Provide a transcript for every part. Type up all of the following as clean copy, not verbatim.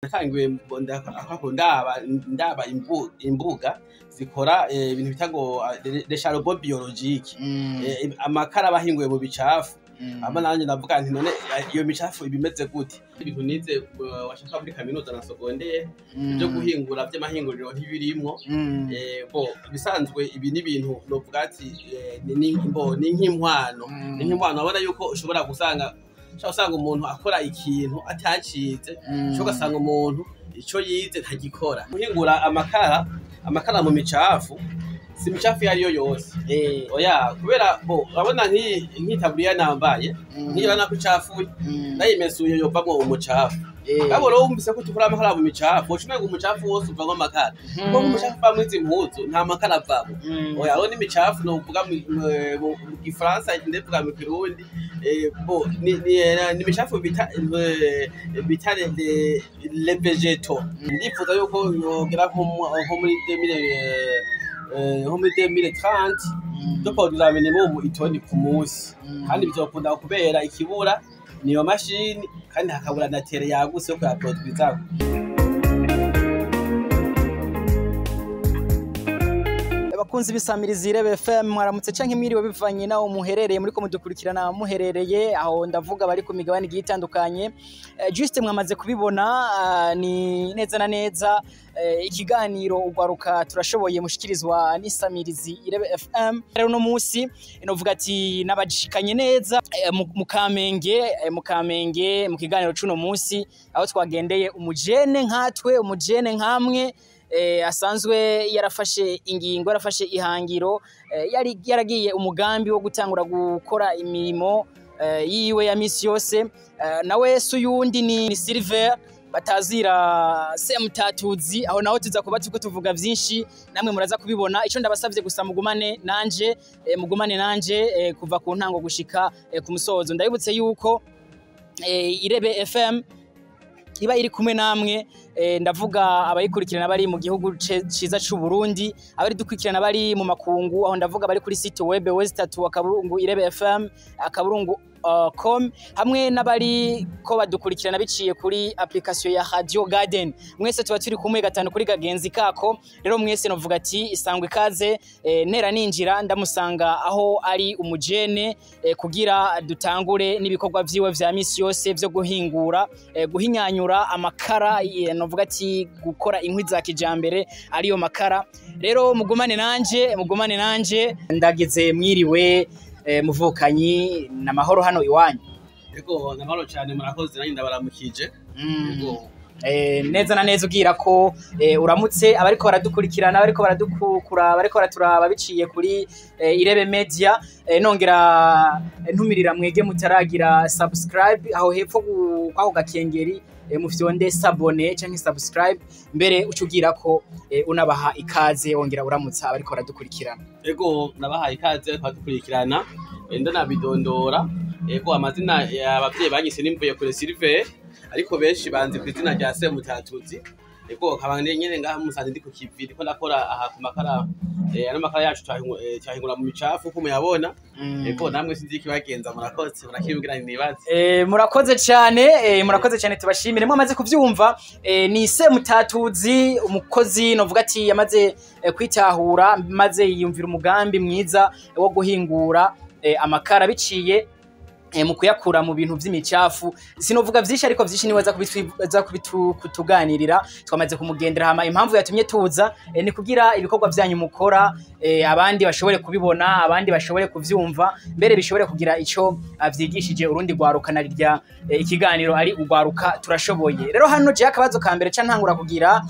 Natanguye ndaba imbuga zikora ibintu bita ngo les charbons biologiques, amakara aba ahinguye mu bicafu. Hama nanje ndavuga nti: "None iyo micafu iba imeze gute?" Ibintu nize washaka muri kaminuza na secondaire vyo guhingura vy'amahinguriro ntibirimwo. Bo ibisanzwe ibi ni ibintu novuga ati ni nk'impwano, ni nk'impwano. Urabona yuko ushobora gusanga umuntu akora ikintu atacize, ushobora ugasanga umuntu ico yize ntagikora. Guhingura amakara mu micafu, si imicafu iyo ariyo yose. Oya, kubera bo urabona nk'itaburiya nambaye, nk'iyo urabona ko icafuye, ndayimesuye yovamwo umucafu. Kabo rero wumvise ko dukora amakara mu micafu, uca umenga umucafu wose uvamwo amakara, kuko umucafu uva mw'izi mpuzu nta makara avamwo. Oya, hariho n'imicafu novuga mu gifaransa, ndavuga mu kirundi, bo ni imicafu bita les végétaux. Ndifuza yuko yogera nko muri 2000, nko muri 2030 duproduza minimum itoni ku munsi, kandi bizokunda kubera ikibura niyo mashini, kandi hakabura na terrain yagutse yo kuyaproduizako. Abakunzi b'isamirizi Irebe FM, mwaramutse canke mwiriwe bivanye naho muherereye, muriko mudukurikirana muherereye aho. Ndavuga bari ku migabane igiye itandukanye. Juste mwamaze kubibona, ni neza na neza ikiganiro Ugwaruka Turashoboye mushikirizwa n'isamirizi Irebe FM. Rero uno munsi novuga ati nabashikanye neza mu Kamenge, mu Kamenge, mu kiganiro c'uno munsi aho twagendeye umujene nkatwe, umujene nkamwe, asanzwe yarafashe ingingo, yarafashe ihangiro, yari yaragiye umugambi wo gutangura gukora imirimo yiwe ya misi yose. Nawe si uyundi, ni Silver batazira Semutatuzi. Aho naho tuza kuba turiko tuvuga vyinshi, namwe muraza kubibona. Ico ndabasavye gusa, mugumane nanje, mugumane nanje kuva ku ntango gushika ku musozo. Ndabibutse yuko Irebe FM iba iri kumwe namwe, ndavuga abayikurikirana bari mu gihugu ciza c'u Burundi, abari dukurikirana bari mu makungu, aho ndavuga bari kuri site web w3.irebefm.com, hamwe n'abari ko badukurikirana biciye kuri application ya Radio Garden. Mwese tuba turi kumwe gatanu kuri gagenzi kako. Rero mwese novuga ati isangwe ikaze. Nera ninjira ndamusanga aho ari umujene, kugira dutangure n'ibikorwa vyiwe vya misi yose vyo guhingura, guhinyanyura amakara, novuga ati gukora inkwi za kijambere ariyo makara. Rero mugumane nanje, mugumane nanje. Ndagize mwiriwe, muvukanyi, namahoro hano iwanyu? Ego, namahoro cyane, murakoze, nanjye ndabaramukije. Ego. Neza na neza ugira ko uramutse abariko baradukurikirana, abariko baradukura, abariko baraturaba biciye kuri Irebe Media. Nongera ntumirira mwege mutaragira subscribe, aho hepfo kwako gakengeri, mufyonde s'abonner canke subscribe. Mbere uca ugira ko unabaha ikaze, wongera uramutsa abariko baradukurikirana. Ego, nabahaye ikaze twadukurikirana, ndanabidondora. Ego, amazina abavyeyi banyise nimvuye kure Silver, ariko benshi banzi ku izina rya Semutatuzi. Ego, nkaba nyene ngaha musanze ndi ku kivi, ndiko ndakora aha ku makara, ano makara yacu twahingura mu micafu uko muyabona. Ego, namwe sinzi ikibagenza, murakoze, murakibwira nibaze. Murakoze cyane, murakoze cyane, tubashimire. Mwamaze kuvyumva, ni Semutatuzi, umukozi novuga ati yamaze kwitahura maze yiyumvira umugambi mwiza wo guhingura amakara biciye mu kuyakura mu bintu vy'imicafu. Sinovuga vyinshi, ariko vyinshi niwe aza kutuganirira. Twamaze kumugendera, hama impamvu yatumye tuza ni kugira ibikorwa vyanyu mukora abandi bashobore kubibona, abandi bashobore kuvyumva, mbere bishobore kugira ico vyigishije urundi rwaruka, na rya ikiganiro ari Ugwaruka Turashoboye. Rero hano je akabazo ka mbere ca ntangura kugira,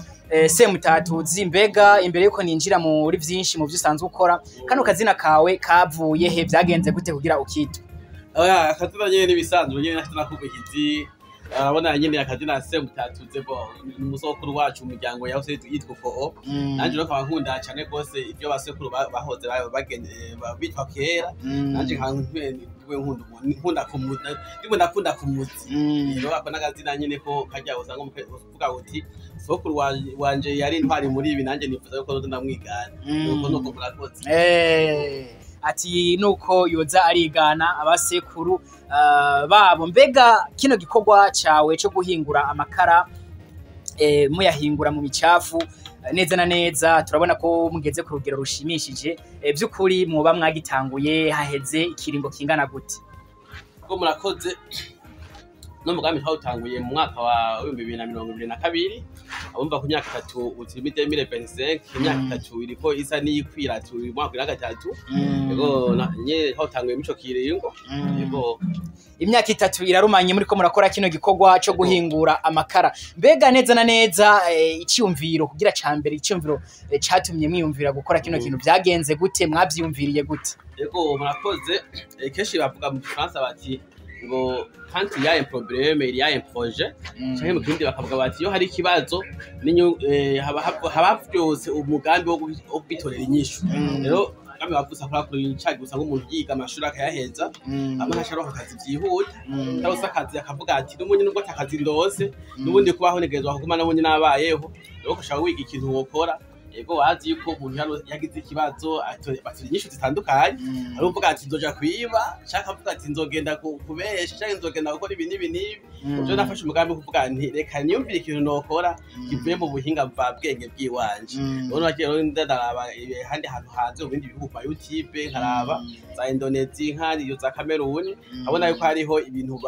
Semutatuzi, mbega imbere yuko ninjira muri vyinshi mu vyo usanzwe ukora, kano kazina kawe kavuye he? Vyagenze gute kugira ukitwe? Oya, akazina nyene n'ibisanzwe nyene nakubwikizi. Arabona nyene akazina Semutatuze, bo ni umusokuru wacu, umuryango yahose yitwa uko. Nanje rero nkaba nkunda cane rwose ivyo basekuru bahoze bitwa kera. Nanje nkaba nkunda umuntu nkunda kumuzi, ndimo ndakunda kumuzi. Rero ako n'akazina nyene ko karya usanga uvuga uti sokuru wanje yari intwari muri ibi, nanje nifuza yuko noza ndamwigana. Nuko murakoze. Ati nuko yoza arigana abasekuru babo. Mbega kino gikorwa cawe co guhingura amakara muyahingura mu micafu. Neza na neza turabona ko mugeze ku rugero rushimishije. By'ukuri mwoba mwagitanguye haheze ikiringo kingana gute? Ubwo murakoze. No mugambi twawutanguye mu mwaka wa 2022, abumva ku myaka 3 uti 2025, imyaka 3 iriko isa n'iyikwira, turi mu mwaka wa gatatu. Yego, nye twawutanguye mico kiringo. Yego. Imyaka 3 irarumanye muri ko murakora kino gikorwa cyo guhingura amakara. Mbega neza na neza icyumviro kugira cambere, icyumviro catumye mwiyumvira gukora kino kintu byagenze gute? Mwavyumviriye gute? Yego, murakoze. Kenshi bavuga mu Gifaransa bati ngo quand il y a un problème, il y a un projet, canke mu kindi bakavuga bati iyo hari ikibazo haba vyose umugambi wo kwitorera inyishu. Rero umugambi wavutse akora kuri ca gusa nk'umuntu yiga amashuri akayaheza, ama ntasharonka akazi vyihuta, cyangwa se akazi akavuga ati n'ubundi nubwo atakazi ndose, n'ubundi kubaho ntegerezwa kuguma n'ubundi nabayeho. Rero ushaka wiga ikintu wokora. Ego, wazi yuko umuntu yagize ikibazo batora inyishu zitandukanye. Hari uvuga ati nzoja kwiba, canke avuga ati nzogenda kubesha, canke nzogenda gukora ibi n'ibi n'ibi. Jewe nafashe umugambi wo kuvuga nti reka niyumvire ikintu nokora kivuye mu buhinga mvabwenge bw'iwanje. Rero nagiye rero ndaraba ahandi hantu hanze mu bindi bihugu, ma YouTube, nkaraba za Indonesia, nkariyo za Cameroon, nkabona yuko hariho ibintu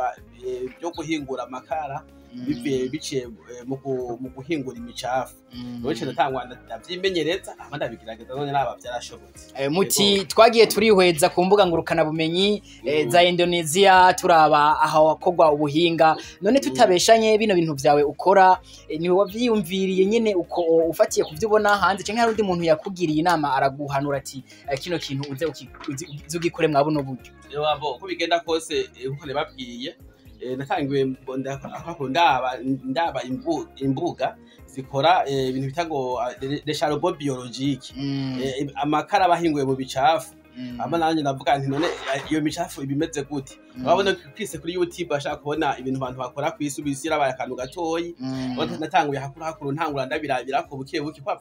byo guhingura amakara bivuye biciye mu guhingura imicafu. Rero nca ndatangwa ndavyimenyereza, hama ndabigerageza, none naba vyarashobotse. Muti twagiye turihweza ku mbuga ngurukana bumenyi za Indonesia, turaba aho hakorwa ubuhinga. None tutabeshanye, bino bintu vyawe ukora ni wavyiyumviriye nyene uko ufatiye ku vyo ubona hanze, canke hari undi muntu yakugiriye inama araguhanura ati kino kintu uze ugikore mwa buno buryo? Wabo uko bigenda kose, nkuko nababwiye, natanguye ndaba imbuga zikora ibintu bita ngo les charbons biologiques, amakara bahinguye mu bicafu. Ama nanje ndavuga nti none iyo micafu ibimeze gute? Urabona kwise kuri YouTube bashaka kubona ibintu abantu bakora kwisi, ubisi yarabaye akantu gatoyi. Natanguye hakuru hakuru, ntangura ndabirabira ko buke buke, ko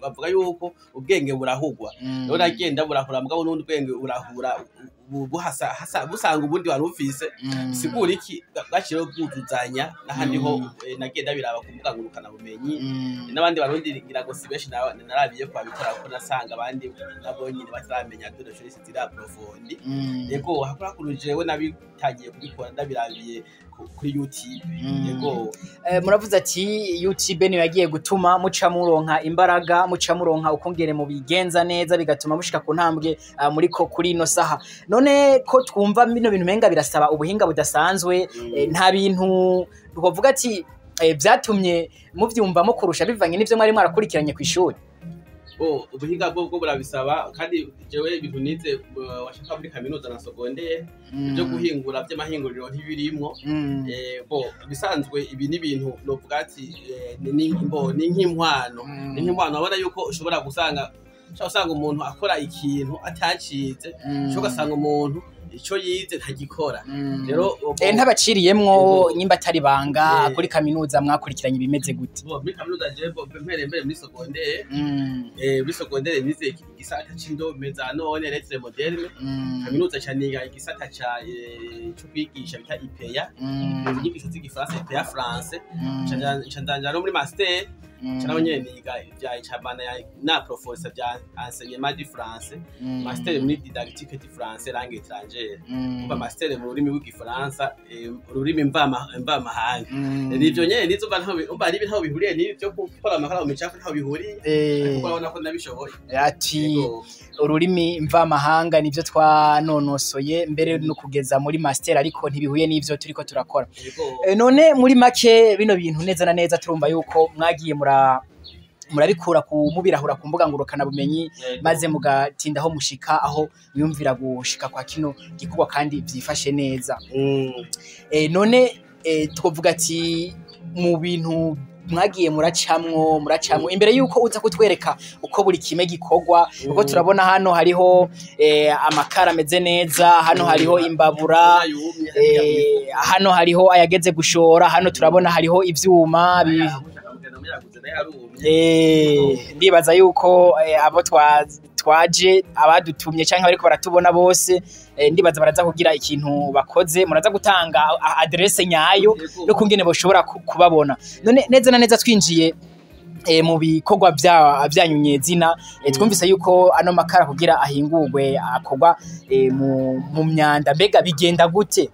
bavuga yuko ubwenge burahugwa. Rero nagenda burahura, mugabo n'ubundi ubwenge urahura buhasa busanga ubundi wari ufise. Sigura iki bwaciro bwuzuzanya n'ahandi ho nagenda biraba ku mbuga ngurukana bumenyi n'abandi barundi, ngira ngo si benshi narabiye ko babikora, kuko nasanga abandi nabo nyine bataramenya dore chose ziri approfondies. Yego, hakuru hakuru jewe nabitangiye kubikora ndabirabiye kuri YouTube. Yego. Muravuze ati YouTube niyo yagiye gutuma muca muronka imbaraga, muca muronka ukongere mubigenza neza, bigatuma mushika ku ntambwe muri ko kuri ino saha. None ko twumva bino bintu menga birasaba ubuhinga budasanzwe, nta bintu twovuga ati vyatumye muvyumvamo kurusha bivanye n'ivyo mwari mwarakurikiranye kw'ishuri? Ubuhinga bwo burabisaba, kandi jewe ibintu nize washaka muri kaminuza na secondaire byo guhingura by'amahinguriro ntibirimwo. Bo bisanzwe ibi ni ibintu novuga ati ni nk'impwano, ni nk'impwano. Urabona yuko ushobora gusanga umuntu akora ikintu atacize, ushobora ugasanga umuntu ico yize ntagikora. Rero ntabaciriyemwo, nyimba atari banga, kuri kaminuza mwakurikiranye ibimeze gute? Muri kaminuza jewe mpere mbere muri secondaire, muri secondaire nize igisata c'indome za none, lettres modernes. Kaminuza ca niga igisata ca co kwigisha bita IPEA, inyigisho z'igifaransa, IPEA français. Ca ndanja no muri master, ca naho nyene niga ivya icabana na professeur vya enseignement du français, master muri didactique du français langue étrangère, kuva master mu rurimi rw'igifaransa, ururimi mvamahanga. Nivyo nyene nizo mba ari ntaho bihuriye n'ivyo gukora amakara mu micafu, ntaho bihuriye, ariko urabona ko nabishoboye. Ati ururimi mvamahanga nivyo twanonosoye mbere no kugeza muri master, ariko ntibihuye n'ivyo turiko turakora. None muri make bino bintu neza na neza turumva yuko mwagiye murabikura ku mubirahura ku mbuga ngurukana bumenyi, maze mugatinda aho mushika aho mwiyumvira gushika kwa kino gikorwa kandi vyifashe neza. None twovuga ati mu bintu mwagiye muracamwo imbere yuko uza kutwereka uko buri kime gikorwa, kuko turabona hano hariho amakara ameze neza, hano hariho imbabura, hano hariho ayageze gushora, hano turabona hariho ivyuma. Ndibaza yuko abo Twaje abadutumye canke bariko baratubona bose, ndibaza baraza kugira ikintu bakoze, muraza gutanga adresse nyayo no kungene boshobora kubabona. None neza na neza twinjiye mu bikorwa vyanyu nyezina, twumvise yuko ano makara kugira ahingurwe akorwa mu myanda. Mbega bigenda gute?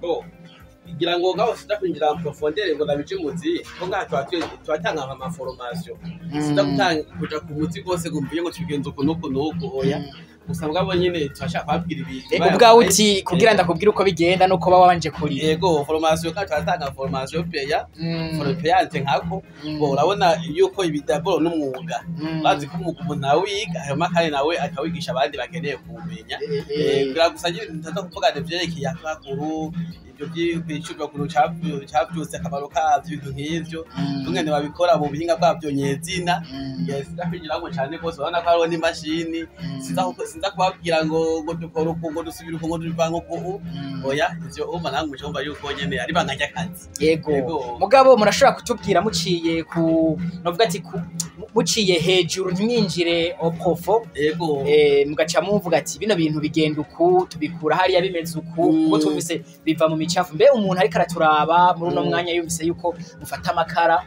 Bo ngira ngo ngaho sida kwinjira en profondeur ngo ndabije muzi ko ngaha turatanga ama formation, sida gutanga kuja ku muzi rwose ngo mvuye ngo tubigenza uku n'uku n'uku, oya. Gusa mugabo nyine turashaka kubabwira ibintu. Ubwawe uti kugira ndakubwira uko bigenda nuko ba wabanje kurira. Yego, formation kandi turatanga formation payante, payante nkako. Bo urabona yuko ibi d'abord n'umwuga, bazi ko umwuga umuntu awiga, hanyuma kandi nawe akawigisha abandi bakeneye kuwumenya. Kugira gusa nyine ntaza kuvuga ivyerekeye akakuru ibyo by'icubwa kuntu cavyutse, akamaro kavyo, ibintu nk'ivyo, tungene babikora mu buhinga bwavyo nyezina. Sinza kwinjiramo cane rwose, urabona ko hariho n'imashini. Sinza kubabwira ngo dukora uku, ngo dusubira uku, ngo tubivanga uku, oya. Ivyo umva namwe mucumva yuko nyene ari ibanga ry'akazi. Yego. Yego. Mugabo murashobora kutubwira muciye ku novuga ati muciye hejuru, ntimwinjire au profond, mugaca muvuga ati bino bintu bigenda uku, tubikura hariya bimeze uku, kuko twumvise biva mu micafu. Mbe umuntu ariko araturaba muri uno mwanya yumvise yuko mufata amakara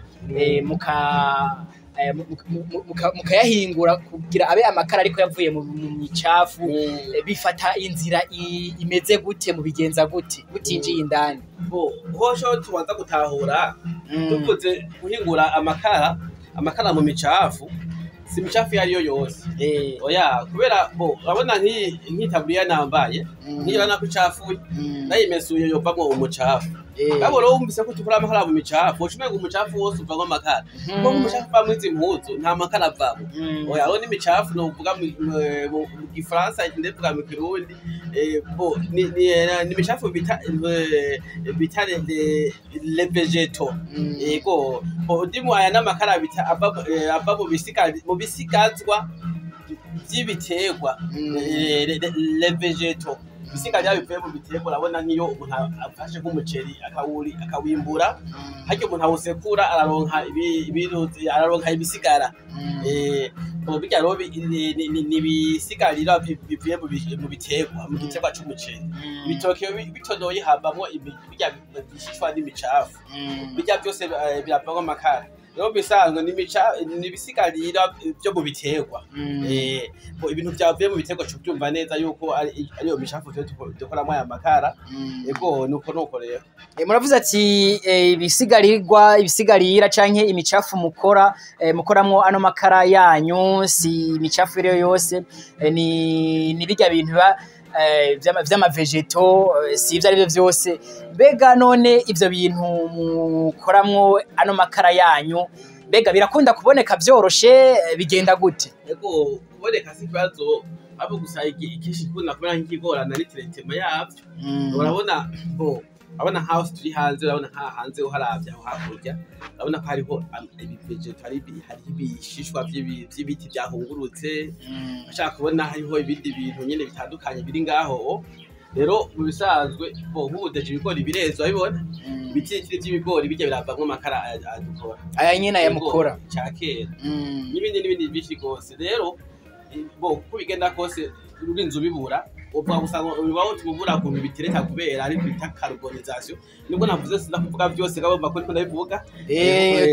mukayahingura kugira abe amakara ariko yavuye mu micafu, bifata inzira imeze gute? Mubigenza gute mutinjiye indani? Bo hosho tubanza gutahura, dukoze guhingura amakara mu micafu, si imicafu iyo ariyo yose, oya. Kubera bo urabona nk'itaburiya nambaye, nk'iyo urabona ko icafuye, nayimesuye yovamwo umucafu. Kabo rero wumvise ko dukora amakara mu micafu, uca umenga umucafu wose uvamwo amakara, kuko umucafu uvamwo izi mpuzu nta makara avamwo, oya. Hariho n'imicafu novuga mu gifaransa, ndavuga mu kirundi, bo ni imicafu bita les végétaux. Yego, bo ndimu aya n'amakara bita ava mu bisigazwa vy'ibiterwa, les végétaux, ibisigazwa bivuye mu biterwa. Urabona nk'iyo umuntu afashe nk'umuceri akawimbura, harya umuntu awusekura araronka araronka ibisigara. Bo birya rero ni ibisigarira bivuye mu biterwa, mu giterwa c'umuceri. Ibitoke iyo bitonoye havamwo birya bishishwa n'imicafu, birya byose biravamwo amakara. Rero bisanzwe ni ibisigarira vyo mu biterwa. Bo ibintu vyavuye mu biterwa uca uvyumva neza yuko ariyo micafu twe dukoramwo aya makara. Ego, nuko rero. Muravuze ati ibisigarirwa, ibisigarira canke imicafu mukora, mukoramwo ano makara yanyu, si imicafu iyo yose, ni birya bintu biba vy'ama végétaux, si ivyo arivyo vyose. Mbega none ivyo bintu mukoramwo ano makara yanyu, mbega birakunda kuboneka vyoroshe? Bigenda gute? Ego, kuboneka si ikibazo, ahubwo gusa ikenshi ikunda kubera nk'ikigorana ni traitement yavyo. Urabona, bo urabona nkaho turi hanze, urabona nkaha hanze uharavye aho hakurya, urabona ko hariho ibi végétaux, hariho ibishishwa vy'ibiti vyahungurutse, ashaka kubona hariho ibindi bintu nyene bitandukanye biri ngaho. Rero mu bisanzwe bo nk'ubu déjà ibigori bireze, urabibona, ibitiritiri vy'ibigori bijya biravamwo amakara aya dukora. Aya nyene aya mukora? Ca kera, n'ibindi n'ibindi byinshi rwose. Rero bo uko bigenda kose urinze ubibura, uvuga gusa ngo uba tububura ukuntu bitereka, kubera ari bita carbonisation. Nubwo navuze sinza kuvuga byose, gabo ko ndiko ndabivuga.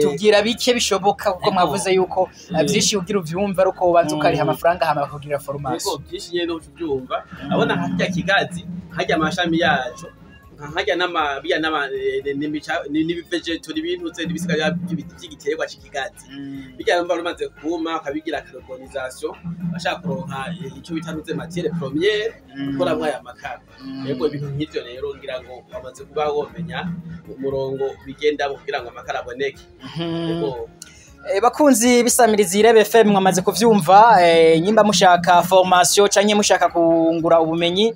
Tubwira bike bishoboka, kuko Ego. mwavuze yuko vyinshi kugira uvyumve ari uko ubanza ukariha amafaranga hama bakakugirira formation. Yego, byinshi nyene no kubyumva. Abona harya kigazi, harya amashami yaco, nka harya n'ama biya n'ama n'ibi végétaux, n'ibintu n'ibisigarira by'igiterwa c'ikigazi. Bijya mva rumaze kuma ukabigira carbonisation, bashaka kuronka ico bita nuze matière première gukoramwo aya makara. Yego, ibintu nk'ivyo rero ngira ngo bamaze kuba womenya umurongo bigendamo kugira ngo amakara aboneke. Yego. Bakunzi bisamiriza Irebe FM, mwamaze kuvyumva. Nyimba mushaka formation canke mushaka kungura ubumenyi,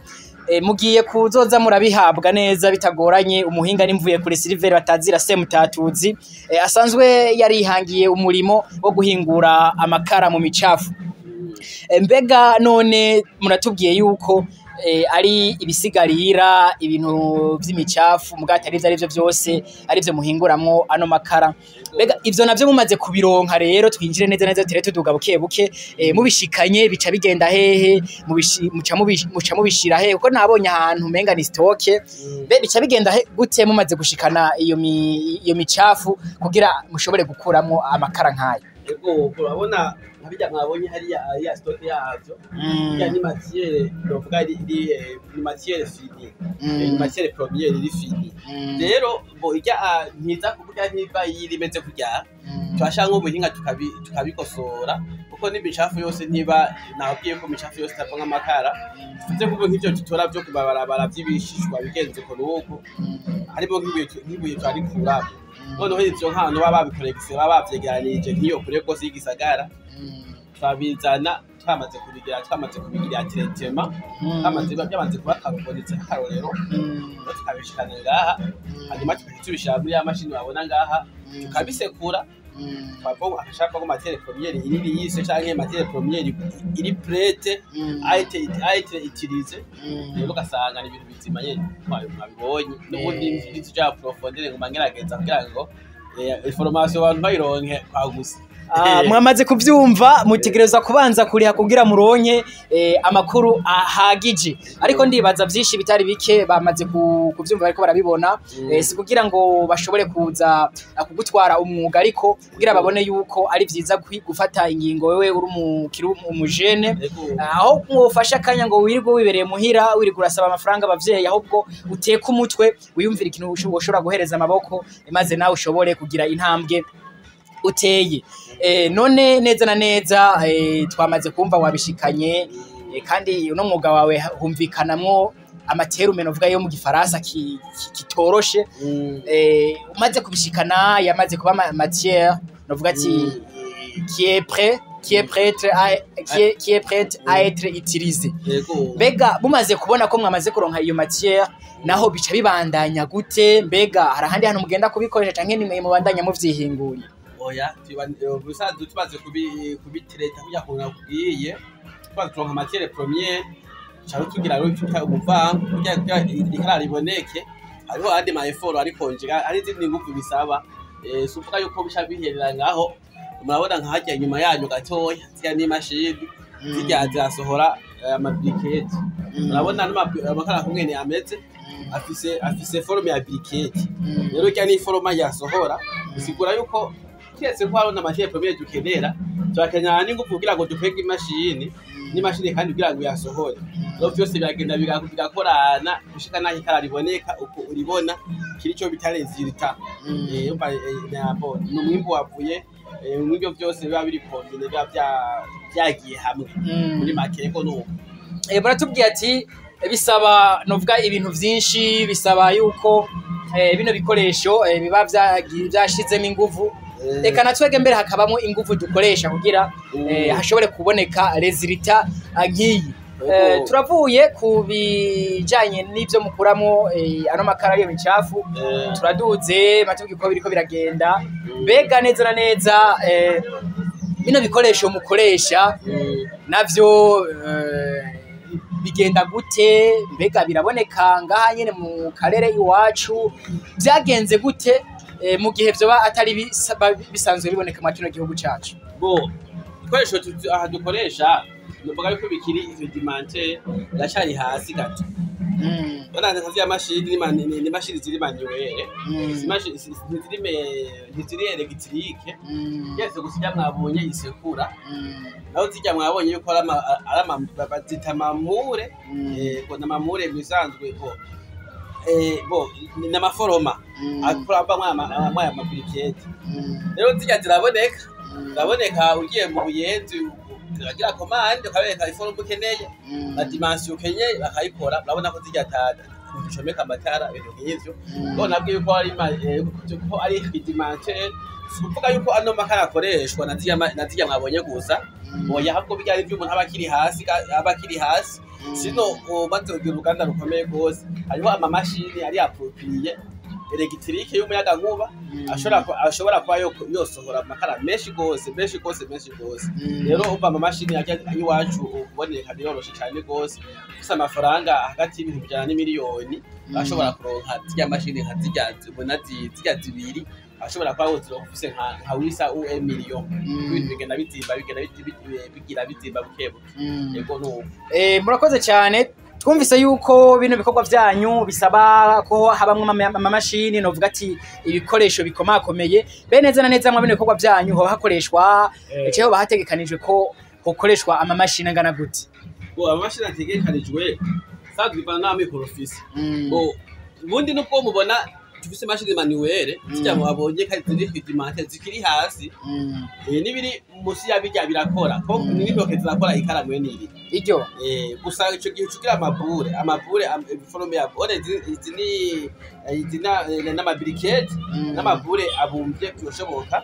mugiye kuzoza murabihabwa neza bitagoranye. Umuhinga nimvuye kuri Silver batazira Semutatuzi, asanzwe yarihangiye umurimo wo guhingura amakara mu micafu. Mbega none muratubwiye yuko ari ibisigarira, ibintu vy'imicafu, mugabo atari ivyo arivyo vyose arivyo muhinguramwo ano makara. Mbega ivyo navyo mumaze kubironka rero, twinjire neza neza, tere tuduga buke buke, mubishikanye bica bigenda hehe? Muca mubishira hehe? Kuko nabonye ahantu umenga ni stock. Mbe bica bigenda gute mumaze gushikana iyo micafu kugira mushobore gukuramwo amakara nk'ayo? Ego, urabona nka bijya mwabonye hariya, hariya stock yavyo, bijya ni matière novuga iri ni matière finie, ni matière première iri finie. Rero bo ijya ntiza kuburya ntiva yiri imeze kurya, turashaka nk'ubuhinga tukabikosora, kuko n'imicafu yose ntiba, nababwiye ko imicafu yose itava nk'amakara. Tuvuze kuko nk'ivyo dutora vyo kumabarabara vy'ibishishwa bigenze uko n'uko, harimo nk'ibuye turarikuramo. Noneho ivyo nk'ahantu baba babikoregise, baba bavyegeranije nk'iyo kure rwose y'igisagara, turabizana twamaze kubigira traitement, byamaze kuba carbonisé nk'akarorero, rero tukabishikana ngaha, hanyuma tukaca tubishira muri ya mashini babona ngaha, tukabisekura, twava ko matière première iri lisse canke matière première iri prête à être utilisée. Rero ugasanga ni ibintu bizima nyene mwabibonye. N'ubundi ntituja profondeur, ngo ngerageza kugira ngo information abantu bayironke kwagusa. Mwamaze kuvyumva, mutegerezwa kubanza kuriha kugira muronke amakuru ahagije, ariko ndibaza vyinshi bitari bike bamaze kuvyumva, bariko barabibona. Si kugira ngo bashobore kuza kugutwara umwuga, ariko kugira babone yuko ari vyiza gufata ingingo wewe uri umukiri, umujene, aho mwofasha akanya ngo wirirwe wibereye muhira, wirirwe urasaba amafaranga abavyeyi, ahubwo uteke umutwe, wiyumvire ikintu ushobora guhereza amaboko, maze nawe ushobore kugira intambwe uteye. None neza na neza, twamaze kumva wabishikanye, kandi uno mwuga wawe humvikanamwo ama termes novuga yo mu gifaransa kitoroshe. Umaze kubishikana, yamaze kuba matière novuga ati qui est prête à qui est prête à être utilisée. Mbega mumaze kubona ko mwamaze kuronka iyo matière, naho bica bibandanya gute? Mbega hari ahandi hantu mugenda kubikoresha, canke nimwe mubandanya muvyihingurira? Oya, ubusanzwe tumaze kubi traiter kugira ngo nakubwiye, tumaze kuronka matière première, cyangwa tugira rero icyo bita umuvango kugira ikara riboneke, hariho andi ma effort ariko njiga hari izindi nguvu bisaba. Si ukuvuga yuko bica biherera ngaho. Murabona nka harya inyuma yanyu gatoya, ziriya ni imashini zirya zirasohora ama briquettes. Murabona amakara kumwene ameze, afise forme ya briquette. Rero irya ni forme yasohora, bisigura yuko kiretse ko hariho na matière première dukenera, turakenera n'ingufu kugira ngo dukwege imashini n'imashini kandi kugira ngo yasohore. Rero vyose biragenda bigakorana gushika naho ikara riboneka uko uribona, kiri ico bita résultat. Umva, nabo ni umwimbu wavuye muri ivyo vyose biba biri combiné, biba vyagiye hamwe. Muri make ko nuko. Baratubwiye ati bisaba novuga ibintu vyinshi, bisaba yuko bino bikoresho biba vyashizemo inguvu, reka na twebwe mbere hakabamo inguvu dukoresha kugira hashobore kuboneka résultat nk'iyi. Turavuye ku bijanye n'ivyo mukuramo ano makara ariyo micafu, turaduze matubwiye ko biriko biragenda. Mbega neza na neza, bino bikoresho mukoresha navyo bigenda gute? Mbega biraboneka ngaha nyene mu karere iwacu? Vyagenze gute mu gihe vyoba atari bisanzwe biboneka mu kino gihugu cacu? Bo ibikoresho aha dukoresha, nuvuga yuko bikiri rudimentaire, biracari hasi gato. Bona nka vya mashini ni mashini ziri manuelle, izi mashini ntiziri électrique. Yese gusa irya mwabonye isekura, naho zirya mwabonye yuko ari ama bazita ama moules. Ngo ni ama moules mu bisanzwe, bo ni ama formes akora avamwo aya ma briquettes. Rero zirya ziraboneka, ugiye mu Buyenzi uragira commande, ukabereka i forme ukeneye na dimension ukeneye, bakayikora. Urabona ko zirya tata ducomeka amatara, ibintu nk'ivyo. Bo nabwiye yuko ko ari rudimentaire, si ukuvuga yuko ano makara akoreshwa na zirya mwabonye gusa, oya, ahubwo birya ari ivy'umuntu aba akiri hasi, aba akiri hasi. Sino umaze kugira uruganda rukomeye rwose, hariho amamashini ari approprié. électrique y'umuyagankuba ashobora kuba yosohora amakara menshi gose, menshi gose, menshi gose. Rero umva, amamashini ajya iwacu kuboneka biroroshe cyane gose. Ufise amafaranga hagati y'100,000 n'imiliyoni, ashobora kuronka zirya mashini nka zirya ubona, zirya zibiri, ashobora kuba wozironka ufise nka wisa un million. Ibintu bigenda bizimba, bigenda bigira bizimba buke buke. Yego, nuko. Murakoze cyane. Twumvise yuko bino bikorwa vyanyu bisaba ko habamwo amamashini, novuga ati ibikoresho bikomakomeye. Be neza na neza mwa bino bikorwa vyanyu hoba hakoreshwa ceho bahategekanijwe ko hokoreshwa amamashini angana gute? Bo, amamashini ategekanijwe sanzwe ivana n'amikoro ufise. Bo, ubundi nubwo mubona dufise imashini manuelle zirya mwabonye kandi ziri rudimentaires, zikiri hasi, n'ibiri musi ya birya birakora ko n'intoke zirakora ikaramu niri. Iryo Gusa ico gihe ucugira amaboules forme ya one izi ni izi n'amabriquettes n'amaboules abumbye byoshoboka.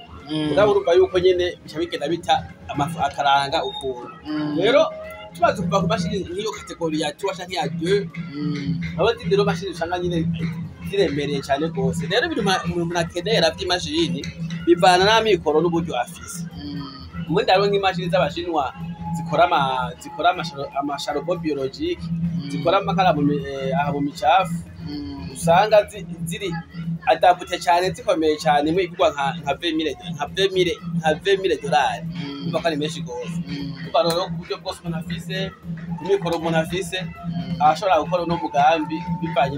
Mugabo urumva yuko nyene bica bigenda bita amafu akaranga ukuntu. Rero tumaze kuva ku mashini nk'iyo catégorie ya 3 canke ya 2, abo zindi rero mashini usanga nyine ziremereye cyane rwose. Rero ibintu umuntu akenera vy'imashini bivana n'amikoro n'uburyo afise. Ubundi hariho nk'imashini z'abashinwa zikora amacharbon biologique, zikora amakara aha mu micafu, usanga ziri adaptées cyane, zikomeye cyane. Imwe igurwa nka 20,000 dolari. Urumva ko ari menshi gose. Urumva rero, ku buryo bwose umuntu afise, ku mikoro umuntu afise, ashobora gukora uno mugambi bivanye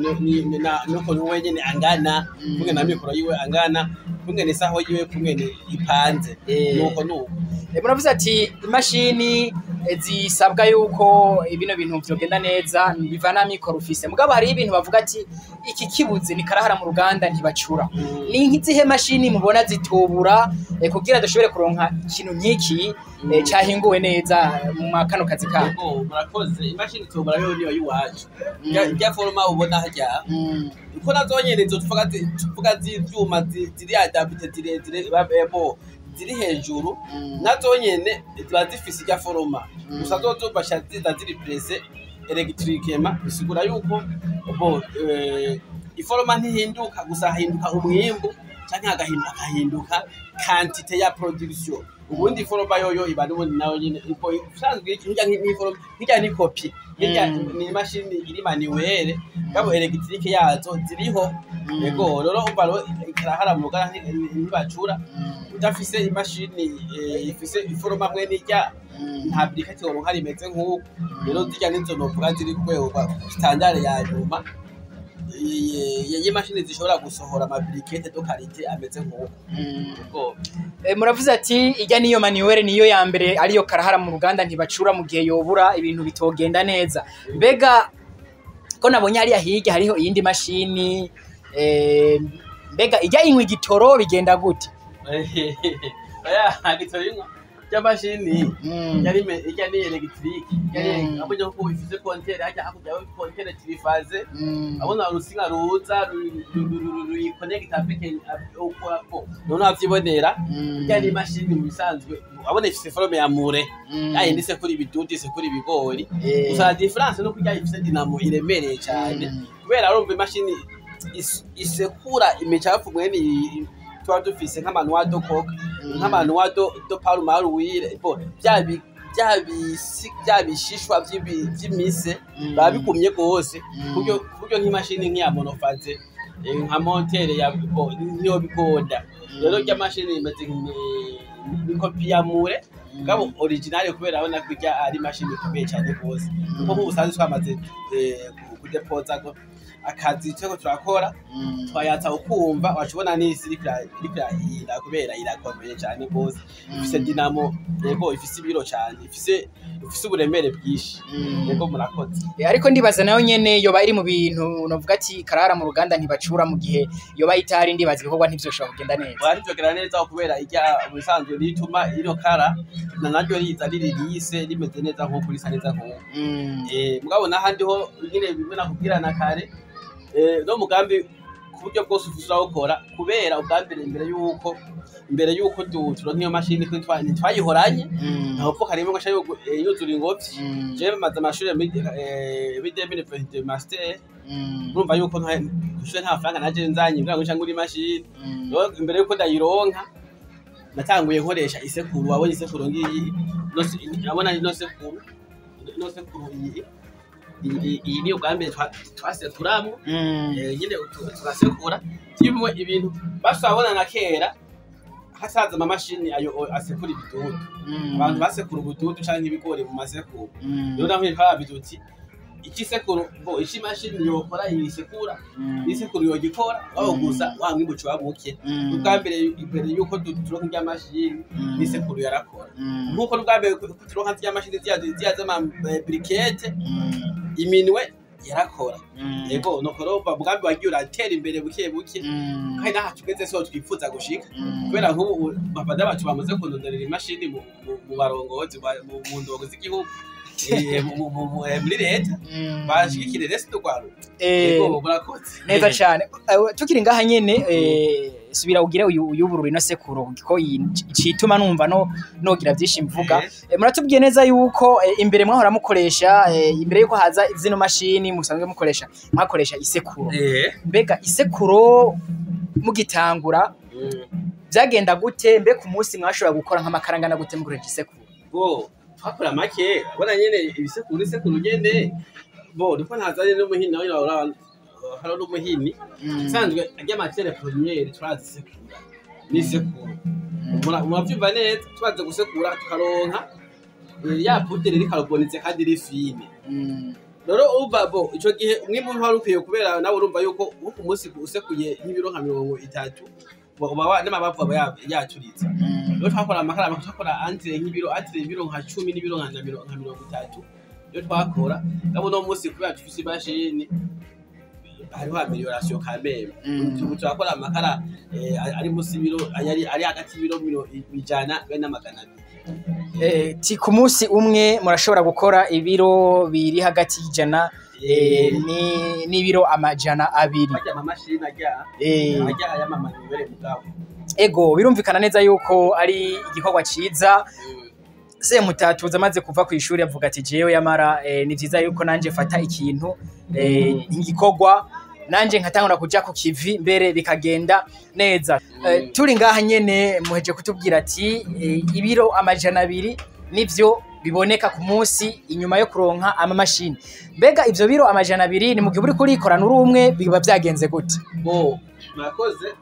n'ukuntu wenyene angana, kungene na mikoro yiwe angana, kungene isaho yiwe kungene ipanze. Nuko nuko. Muravuze ati imashini zisabwa yuko bino bintu vyogenda neza bivana mikoro ufise, mugabo hari ibintu bavuga ati iki kibuze ni karahara mu ruganda, ntibacura. Ni nk'izihe mashini mubona zitubura kugira dushobore kuronka ikintu nk'iki cahinguwe neza mu kano kazi kabo? Yego, murakoze. Imashini tubura yo niyo y'iwacu, irya forme ubona harya, uko nazo nyene izo tuvuga z'ivyuma ziri adaptées, zirezire, bo ziri hejuru, nazo nyene ziba zifise irya forme. Gusa zozo basha ziza ziri pressées électriquement, bisigura yuko bo iforme ntihinduka, gusa hahinduka umwimbu canke hagahinduka quantité ya production. Ubundi iforme yoyo iba n'ubundi nayo nyene usanzwe nk'irya nk'iforme nk'irya ni copie nk'irya. Ni imashini iri manuelle, gabo électrique yazo ziriho. Yego, rero umva rero, ikarahara mu ruganda ntibacura. Udafise imashini ifise iforme hamwe n'irya, nta briquette woronka rimeze nk'uko. Rero zirya nizo novuga ziri ku rwego rwa standard ya nyuma y'imashini zishobora gusohora amabriquettes de qualité ameze nk'uko. Yego. Muravuze ati ijya niyo manuelle, niyo ya mbere, ariyo karahara mu ruganda, ntibacura, mu gihe yobura ibintu bitogenda neza. Mbega ko nabonye hariya hirya hariho iyindi mashini, mbega ijya inywa igitoro bigenda gute? Oya, gitoro inywa rya mashini ijya ni électrique. Abonye ko ifise compteur hajya hakurya, compteur triphasé. Abona urusinga ruza ruyikonegita avec uko none avyibonera. Ijya ni imashini mu bisanzwe abona ifise forme ya moulin, yayindi isekura ibidudu, isekura ibigori. Gusa la différence no kurya ifise dynamo iremereye cyane, kubera urumva imashini isekura imicafu mwene iyi tuba dufise nk'amanoix de coco, nk'amanoix de palme à huile, bo bya bishishwa vy'imise biba bigumye gose, ku buryo nk'imashini nk'iya monophasé, nka moteur ya bo niyo bigonda. Rero rya mashini imeze ni copie ya moulin mugabo original, kubera abona ko irya ari imashini ikomeye cyane gose, kuko nk'ubu usanzwe twamaze kudepoza ko akazi turiko turakora, twayatsa ukumva wacubona n'isi iriko irahira, kubera irakomeye cyane gose, ifise dynamo, yego, ifise ibiro cyane, ifise uburemere bwinshi. Yego, murakoze. Ariko ndibaza nayo nyene yoba iri mu bintu novuga ati karara mu ruganda ntibacura. Mu gihe yoba itari, ndibaza ibikorwa ntivyoshobora kugenda neza. Baravyogera neza, kubera irya mu bisanzwe rituma ino kara na naryo riza riri lisse, rimeze neza nk'uko risa neza nk'uko. Mugabo n'ahandi ho nyine bimwe nakubwira na kare, no mugambi Ku buryo bwose ufise urawukora, kubera ubwa mbere imbere yuko turonka iyo mashini, ko ntitwayihoranye, ntawupfuka rimwe ngo ace yuzura ingobyi. Jewe maze amashure muri 2022, master. Urumva yuko kw'ishure nta mafaranga naje nzanye kugira ngo nce ngure imashini. Rero imbere yuko ndayironka, natanguye nkoresha isekuru. Wabonye isekuru ngiyi, urabona ino sekuru iyi niyo bwa mbere twasekuramwo. Nyine tugasekura kimwe ibintu basabona na kera hasaza amamashini ayo asekura ibidudu. Abantu basekura ubududu canke ibigori mu masekuru. Rero naho twarabize uti iki sekuru bo iki mashini yokora isekura, isekuru yogikora wabo, gusa wa mwimbu uca uba muke. Ubwa mbere, imbere yuko turonka irya mashini, n'isekuru yarakora. Nkuko n'ubwa mbere ko turonka zirya mashini ziriya z'ama briquettes, iminwe yarakora. Yego, nuko rero umugambi wagiye uratera imbere buke buke, kandi n'aha tugeze siho twifuza gushika, kubera nk'ubu bafata bacu bamaze kundonderera imashini mu barongozi mu ndongo z'igihugu, muri leta bashigikire resi turwaruka. Yego, murakoze. Neza cyane. Tukiri ngaha nyene, subira ugire uyu uyuburura ino sekuru, ko icituma numva no nogira byinshi mvuga. Muratubwiye neza yuko imbere mwahora mukoresha, imbere yuko haza zino mashini musanzwe mukoresha, mwakoresha isekuro. Mbega isekuro mugitangura byagenda gute? Mbe ku munsi mwashobora gukora nk'amakara angana gute mukoresha isekuro? Bo twakora make, abona nyene ibisekuru, isekuru nyene bo niko ntazanye n'umuhini nawe urabona hariho n'umuhini isanzwe arya matière première turazisekura n'isekuru. Muravyumva neza, tumaze gusekura tukaronka ya poudre iri carbonisée kandi iri fine. Rero urumva bo ico gihe umwimbu wari ukwiye, kubera nawe urumva yuko nko ku munsi usekuye nk'ibiro nka 30, uba n'amabavu aba yaturitse. Rero twakora amakara, twakora entre nk'ibiro, entre ibiro nka 10 n'ibiro nka 30 iyo twakora. Ngabo uno munsi, kubera dufise imashini, hariho amélioration quand même. Ubu turakora amakara ari munsi y'ibiro, ari hagati y'ibiro 100 be na 200. Ti ku munsi umwe murashobora gukora ibiro biri hagati y'100 n'ibiro 200. Barya amamashini arya arya ay'amamanuwere mugabo. Ego, birumvikana neza yuko ari igikorwa ciza. Semutatuza amaze kuva ku ishuri avuga ati: "Jewe yamara ni vyiza yuko nanje fata ikintu igikorwa nanje nkatangura kuja ku kivi mbere bikagenda neza." Turi ngaha nyene, muheje kutubwira ati ibiro 200 nivyo biboneka ku munsi inyuma yo kuronka amamashini. Mbega ivyo biro 200 ni mu gihe uriko urikorana uri umwe, biba vyagenze gute? Bo murakoze,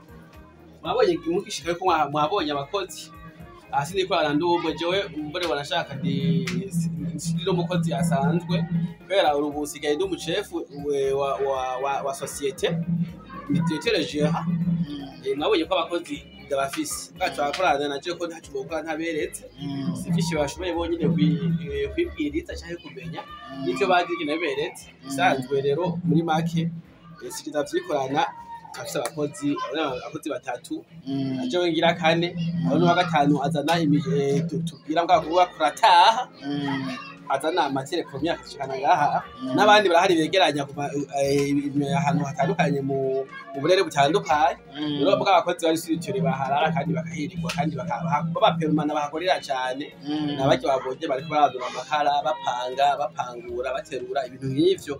mwabonye mugishika yuko mwabonye abakozi hasi nikorana ndubwo. Jewe mbone wanashaka ndi ndi n'umukozi asanzwe, kubera ubu usigaye ndi umuchefu wa société, ni directeur gérant. Mwabonye ko abakozi ndabafise bwacu bakorana na je, ko ntaco bokora ntaberetse. Si vyinshi bashoboye bonyene kwibwiriza canke kumenya n'ivyo bazi naberetse bisanzwe. Rero muri make, si ndavyikorana, turafise abakozi batatu, jewe ngira kane, aho n'uwa gatanu azana tubwira mbwa kuba kurataha, azana matière première akashikana ngaha. N'abandi barahari begeranya kuva ahantu hatandukanye mu burere butandukanye. Rero bwa abakozi bari sur baharara kandi bakahirirwa kandi babaperumana bahakorera cane, nabarya babonye bariko baradura amakara, bapanga, bapangura, baterura ibintu nk'ivyo.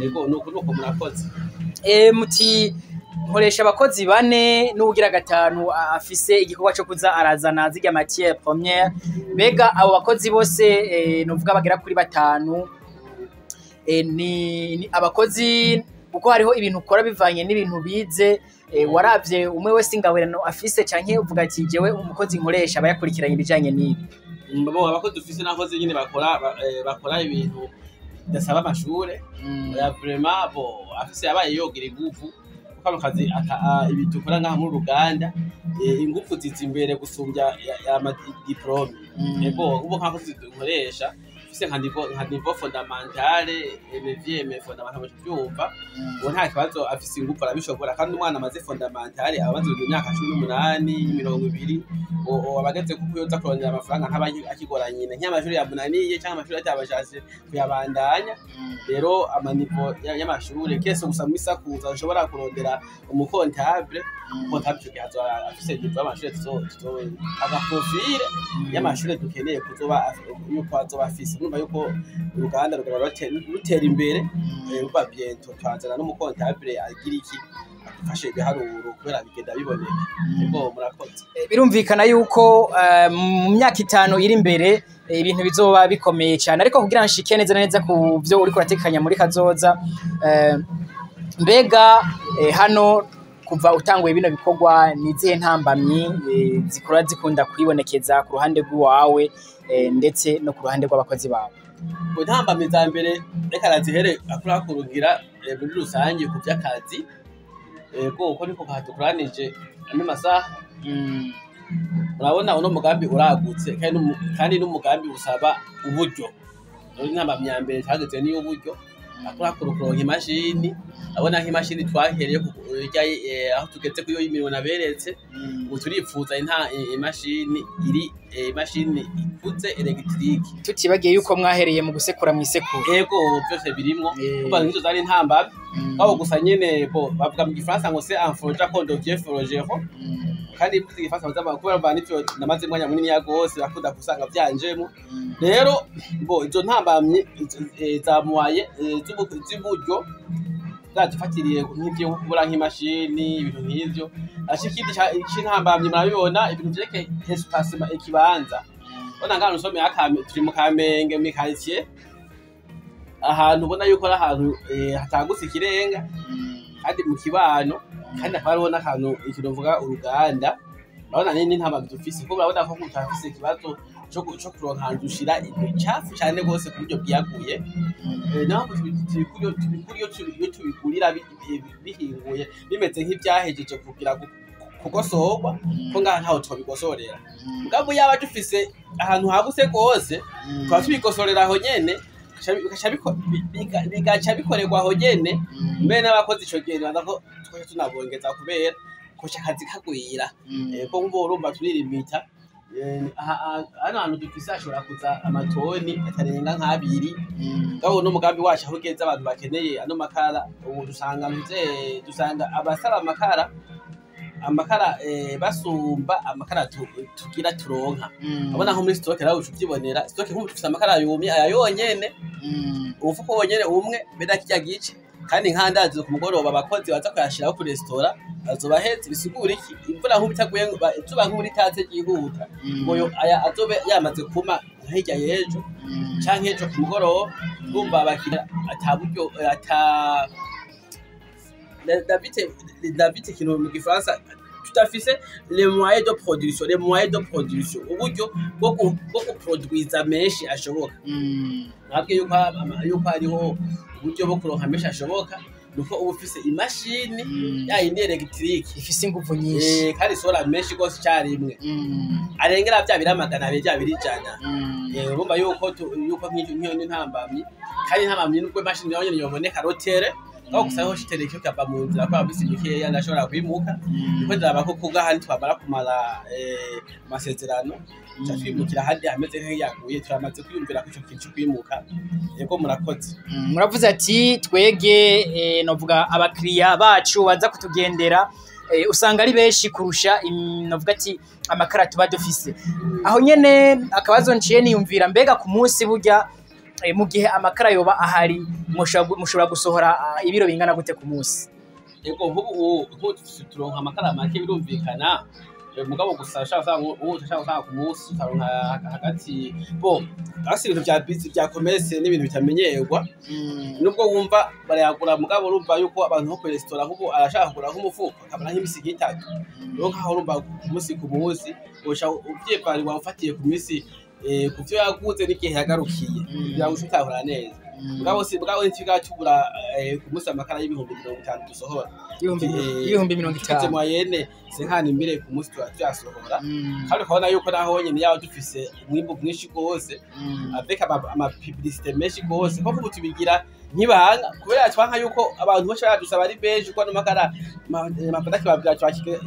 Ego, nuko murakoze. Muti nkoresha abakozi bane n'uwugira gatanu afise igikorwa co kuza arazana zirya matière première. Mbega abo bakozi bose, novuga bagera kuri batanu, ni abakozi kuko hariho ibintu ukora bivanye n'ibintu bize, waravye umwe wese ingabirano afise, canke uvuga ati: "Jewe umukozi nkoresha aba yakurikiranye ibijanye n'ibi"? Bo abakozi dufise n'abakozi nyene bakora ibintu bidasaba amashure. Oya, vraiment, bo afise yabaye yogira inguvu, kuko kano kazi ibi dukora ngaha muri ruganda, inguvu ziza imbere gusumbya ya diplôme. Ego, ubu nk'abakozi dukoresha Ufise nka niveau fondamentale, neuvième fondamentale, mu vyumva uwo nta kibazo, afise ingufu arabishobora. Kandi umwana amaze fondamentale aba amaze kugira imyaka 18, 20, uwo aba ageze kuko yoza kurondera amafaranga ntaba akigora nyina, nk'amashuri yamunaniye canke amashuri atabashatse kuyabandanya. Rero ama niveau y'amashure kese gusa muri sakuza ushobora kurondera umu comptable. Comptable ico gihe azoba afise niveau y'amashure tuzo aga profil y'amashure dukeneye kuzoba yuko azoba afise. Urumva yuko uruganda rugaba rutera imbere, ruba bientôt twazana n'umu comptable agira iki, adufashe ibiharuro, kubera bigenda biboneka. Ego, murakoze. Birumvikana yuko mu myaka 5 iri imbere ibintu bizoba bikomeye cyane. Ariko kugira nshike neza na neza ku byo uriko uratekanya muri kazoza, mbega hano kuva utanguye bino bikorwa, ni izihe ntambamyi zikora zikunda kwibonekeza ku ruhande rw'iwawe ndetse no ku ruhande rw'abakozi bawe? Mu ntambamyi za mbere, reka nazihere akurakurugira muri rusange ku vy'akazi. Ego, uko niko kadukoranije ano masaha. Urabona uno mugambi uragutse, kandi n'umugambi usaba uburyo. Rero intambamyi ya mbere twageze niyo uburyo, akurakura kuronka imashini. Abona nk'imashini twahereye aho tugeze kuyo y'imirimo naberetse, ubu turipfuza imashini iri imashini ikuze électrique. Tutibagiye yuko mwahereye mu gusekura mw'isekuru. Ego, byose birimwo. Kuva nk'izo zari intambamyi. Aho gusa nyene bo bavuga mu gifaransa ngo c'est en forgeant qu'on devient forgeron. Kandi mvuze igifaransa baza kubera mva nivyo namaze umwanya munini ya gose, bakunda gusanga vyanjemo. Rero bo izo ntambamyi zamuwaye z'uburyo zadufatiriye nk'ivyo, nko kubura nk'imashini, ibintu nk'ivyo. Aca ikindi c'intambamyi, murabibona ibintu vyerekeye espacement, ikibanza. Ubona ngahantu usomeye turi mu Kamenge, mu quartier, ahantu ubona yuko ari ahantu hatagutse ikirenga, kandi mu kibano, kandi hakaba hariho n'akantu ikintu mvuga uruganda. Urabona ni n'intambamyi dufise, kuko urabona ko tutafise ikibazo co kuronka ahantu dushira ibicafu cane gose ku buryo bwiyaguye. Naho tubikura iyo tubigurira bihinguye, bimeze nk'ivyahejeje kugira kugosorwa, ko ngaha ntaho twobigosorera. Mugabo yaba dufise ahantu hagutse gose, tukaba tubigosorera aho nyene, bigaca bikorerwa aho nyene. Mbere n'abakozi ico gihe nibaza ko twoca tunabongeza, kubera koca akazi kagwira. Ko nkumva urumva turirimita. Hano hantu dufise hashobora kuza amatoni atarenga nk'abiri. Mugabo n'umugambi wacu aho ugeze, abantu bakeneye ano makara ubu dusanga dusanga abasaba amakara basumba amakara tugira turonka. Abona nko muri stock nawe uca uvyibonera, stock nk'ubu dufise amakara yumye aya yonyene, umufuko wonyene umwe mbere kirya gice. Kandi nkandazi ku mugoroba abakozi baza kuyashiraho ku resitora azoba ahetse. Bisigura iki? Imvura nk'ubu itaguye, izuba nk'ubu ritatse ryihuta, ngo aya azobe yamaze kuma hirya y'ejo canke ejo ku mugoroba. Urumva abakiriya ata buryo ata David ikintu mu gifaransa tudafise les moyens de production, les moyens de production, uburyo bwo guproduiza menshi ashoboka. Nabwiye yuko yuko hariho uburyo bwo kuronka menshi ashoboka, nuko uba ufise imashini ya yindi électrique ifise inguvu nyinshi, kandi isohora menshi gose icarimwe, arengera vya biri 200, vya biri 100. Urumva yuko yuko nk'icyo nk'iyo ni intambamyi. Kandi intambamyi nubwo imashini nayo nyene yoboneka rotere aho gusa aho shitereka ikava mu nzira, kubera bisi mikeya ndashobora kwimuka. Niko ndaraba ko kubwa ahandi twamara kumara amasezerano, tuca twimukira ahandi hameze nk'iyaguye. Turamaze kwiyumvira ko ico kintu co kwimuka. Yego, murakoze. Muravuze ati twege novuga abakiriya bacu baza kutugendera usanga ari benshi kurusha novuga ati amakara tuba dufise aho nyene. Akabazo nciye niyumvira, mbega ku munsi burya mu gihe amakara yoba ahari mushobora gusohora ibiro bingana gute ku munsi? Yego, nk'ubu nk'ubu turonka amakara make, birumvikana. Mugabo gusa ushaka usanga ubu ushaka usanga ku munsi utaronka hagati bo asi ibintu vya busy vya commerce n'ibintu bitamenyerwa. Nubwo wumva barayagura, mugabo urumva yuko abantu nko kuri resitora nk'ubu arashaka kugura nk'umufuko akamara nk'imisi nk'itatu. Rero nkaho urumva ku munsi usha uvyivarirwa ufatiye ku misi ku vyo yaguze n'igihe yagarukiye, kugira ngo uce utahura neza. Mugabo si mugabo ntitwiga tugura ku munsi amakara y'50,000 dusohora. 50,000. Tugize moyenne 50,000 ku munsi tuba tuyasohora. Kandi ukabona yuko naho nyene yaba dufise umwimbu mwinshi gose, avec ama publicité menshi gose, ko ubu tubigira nk'ibanga kubera twanka yuko abantu benshi baradusaba ari benshi, kuko ano makara mafata kibabwira twakige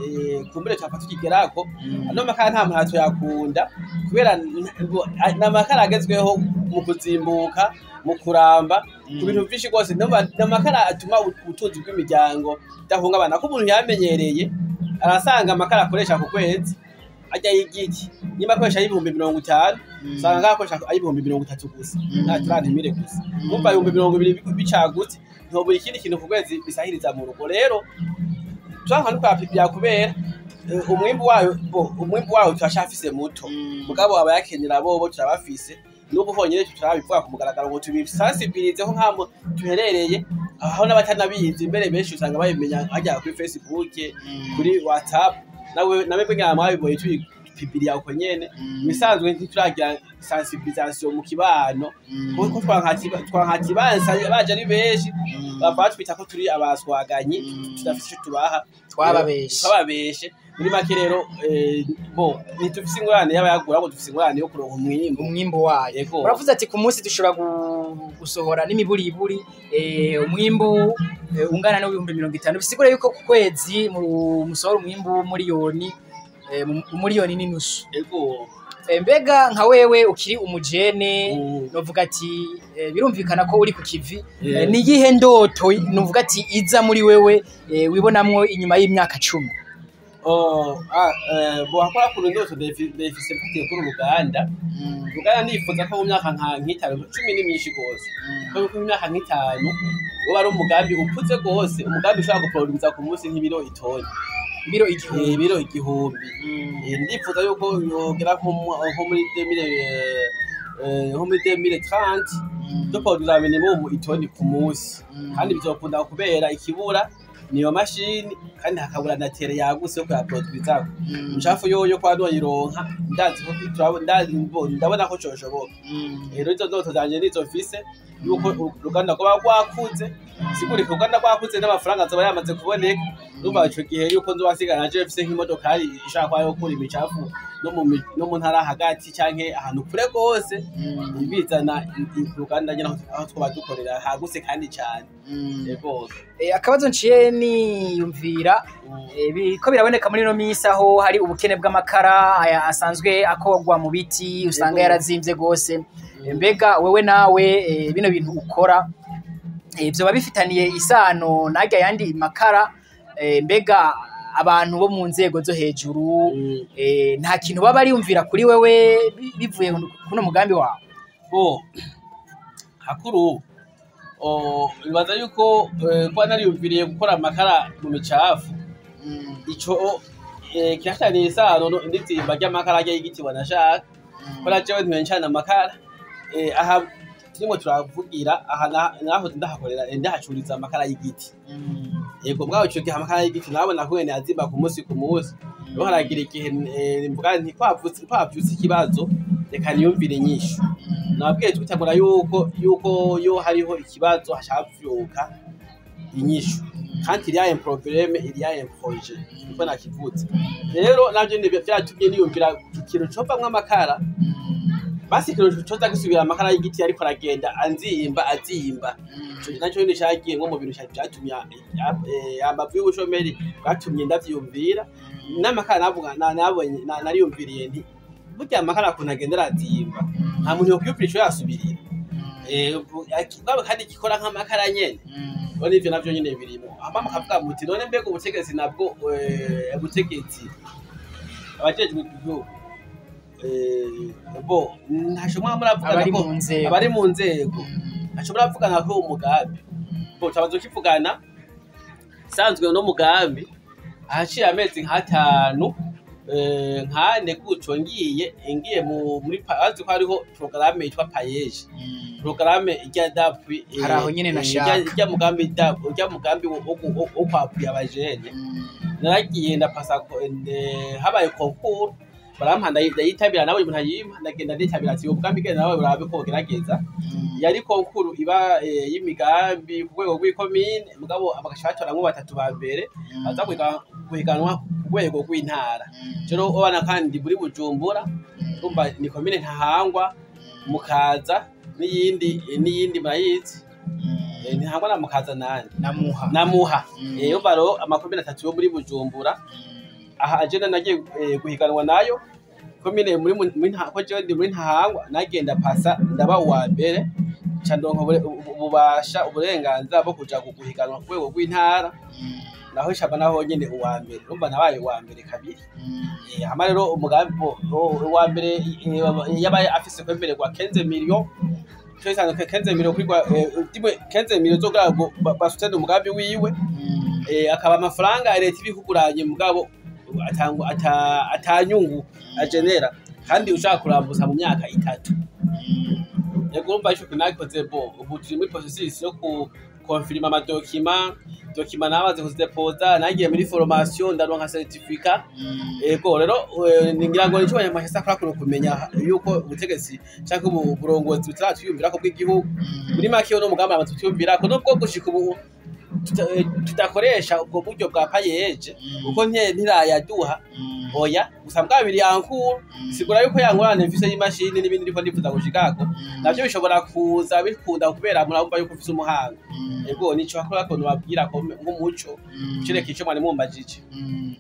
kumbure twapfa tukigerako. Ano makara nta muntu atoyakunda kubera ni amakara agezweho mu kuzimbuka, mu kuramba, ku bintu vyinshi rwose. Ni amakara atuma ubutunzi bw'imiryango idahungabana, ko umuntu yamenyereye arasanga amakara akoresha ku kwezi arya y'igiti, nimba akoresha y'50,000, usanga ngaho akoresha ay'30,000 gusa, nta 30,000 gusa. Numva 20,000 bicagutse, ntobura ikindi kintu ku kwezi bisahiriza mu rugo. Rero twanka no kwapibya kubera umwimbu wayo bo umwimbu wayo turashafise muto, mugabo abayakenera bobo turabafise. N'ubu honyine turabivuga ku mugaragaro ngo tubisensibilize ko nk'aho tuherereye aho n'abatanabizi imbere benshi usanga babimenya hajya kuri Facebook, kuri WhatsApp, nawe namwe ngira mwabibonye tubipibiriya uko nyene. Mu bisanzwe ntituragira sensibilisation mu kibano, kuko twankati baje ari benshi, bava batwita ko turi abaswaganyi, tudafise ico tubaha. Twababeshe. Twababeshe muri make. Rero bo ntitufise ingorane y'abayagura, ahubwo dufise ingorane yo kuronka umwimbu. Umwimbu wayo. Yego. Uravuze ati ku munsi dushobora gusohora n'imiburiburi umwimbu ungana n'50,000, bisigura yuko ku kwezi musohora umwimbu w'umuriyoni, 1.5 miliyoni. Yego. Mbega nka wewe ukiri umujene, novuga ati birumvikana ko uri ku kivi, ni iyihe ndoto novuga ati iza muri wewe, wibonamwo inyuma y'imyaka 10? Oh, bo hakora ku ndoto ndayifise mfatiye kuri uruganda. Uruganda nifuza ko mu myaka nk'itanu, 10 ni myinshi gose, ko mu myaka nk'itanu uba ari umugambi ukuze gose, umugambi ushobora guproduza ku munsi nk'ibiro itoni. Ibiro 1000. Ibiro 1000. Ndifuza yuko yogera nko muri 2000, nko muri 2030 duproduza minimum itoni ku munsi. Kandi bizokunda kubera ikibura niyo mashini, kandi hakabura na terre yagutse yo kuyaproduizako. Imicafu yoyo kwa noyironka, ndazi ko ndazi ndabona ko coshoboka. Rero izo ndoto zanje nizo mfise, yuko uruganda rwoba rwakuze, sigurika uruganda rwakuze n'amafaranga azoba yamaze kuboneka. Ndumva ico gihe yuko nzoba nsigara naje mfise nk'imodokari ishaka kuba yokura imicafu no mu ntara hagati canke ahantu kure gose, ibizana uruganda nyene aho twoba dukorera hagutse kandi cane. Yego. Akabazo nciye niyumvira, ko biraboneka muri ino minsi aho hari ubukene bw'amakara aya asanzwe akorwa mu biti, usanga yarazimvye gose. Mbega wewe nawe, bino bintu ukora, vyoba bifitaniye isano n'arya yandi makara? Mbega abantu bo mu nzego zo hejuru nta kintu baba bariyumvira kuri wewe bivuye kuno mugambi wawe? Bo hakuru bibaza yuko kuba nariyumviriye gukora amakara mu micafu, ico kirafitaniye isano n'izimba ry'amakara arya y'igiti. Wanashaka ko na jewe ntiwe amakara, aha turimo turavugira aha naho ndahakorera, ndahacuriza amakara y'igiti. Yego, mugabo ico gihe amakara y'igiti nabona ko ngene azimba ku munsi ku munsi. Rero haragira igihe mvuga nti kwavyutse ikibazo, reka niyumvire inyishu. Nababwiye twitagura yuko yo hariho ikibazo hashavyuka inyishu, kandi il y a un problème, il y a un projet, niko nakivuze. Rero navyo ni vyatumye niyumvira ikintu covamwo amakara, basi ikintu coza gisubira amakara y'igiti ariko aragenda anzimba azimba. Ico naco nyene cagiye nko mu bintu vyatumye amavu y'ubushomeri bwatumye ndavyiyumvira n'amakara. Navuga nabonye nariyumviriye nti burya amakara ukuntu agenda arazimba, nta muntu yokwiyumvira ico yasubirira. Mugabo kandi gikora nk'amakara nyene. None ivyo navyo nyene birimo hama mukavuga muti none mbega ubutegetsi nabwo, ubutegetsi, abajejwe igihugu, bo ntashobora muravugana abari ko mu nzego. Abari mu nzego ntashobora kuvugana ko umugambi bo tubanza ukivugana sanzwe no mugambi. Ahaciye amezi nk'atanu, nkane gutyo, ngiye muri bazi ko hariho porogaramu yitwa PAEEJ, porogaramu ijya d'appui. Hari aho nyene nashaka. Ijya mugambi ujya mugambi wo kwappuya abajene. Naragiye ndapasa habaye concours. Barampa, ndayitabira, nawe umuntu ayimpa, ndagenda nditabira, ati umugambi genda nawe urabe ko wogerageza. Yari concours iba y'imigambi ku rwego rw'ikomine, mugabo bagaca batoramwo batatu ba mbere baza guhiganwa ku rwego rw'intara. Rero ubana kandi muri Bujumbura, urumva ni komine Ntahangwa, Mukaza n'iyindi murayizi. Ntahangwa na Mukaza nande? Namuha. Namuha. Urumva rero amakomine atatu yo muri Bujumbura. Aha agenda nagiye guhiganwa nayo komine muri ko jewe ndi muri Ntahangwa, nagenda pasa ndaba uwa mbere, nca ndonka ububasha, uburenganzira bwo kuja guhiganwa ku rwego rw'intara. Naho shaba naho nyene uwa mbere, urumva nabaye uwa mbere kabiri. Hama rero umugambi uwa mbere yabaye afise kwemererwa 15 millions. Twese 15 millions kuri dimwe 15 millions zo kugira ngo basutene umugambi wiwe. Akaba amafaranga leta ibikuguranye, mugabo atanyungu agenera, kandi ushaka kurambusa mu myaka 3. Yego, urumva ico kinakikoze. Bo ubu turi muri processus yo ku confirma ama documents, namaze kuzidepoza, nagiye muri formation ndaronka certificat. Ego rero ngira ngo nico abanyamahesa akora kumenya yuko ubutegetsi canke ubu burongozi butaratwiyumvirako bw'igihugu. Muri make uno mugambi amaze kutwiyumvirako, nubwo gushika ubu tudakoresha ubwo buryo bwa PAEEJ, kuko ntirayaduha. Oya, gusa mbwa biri yankuru sigura yuko yangorane mfise y'imashini n'ibindi ndiko ndifuza gushikako, navyo bishobora kuza bikunda, kubera murabumva yuko mfise umuhango. Ego, nico akora ko nobabwira ko nk'umuco cereka ico mwari mumbajije.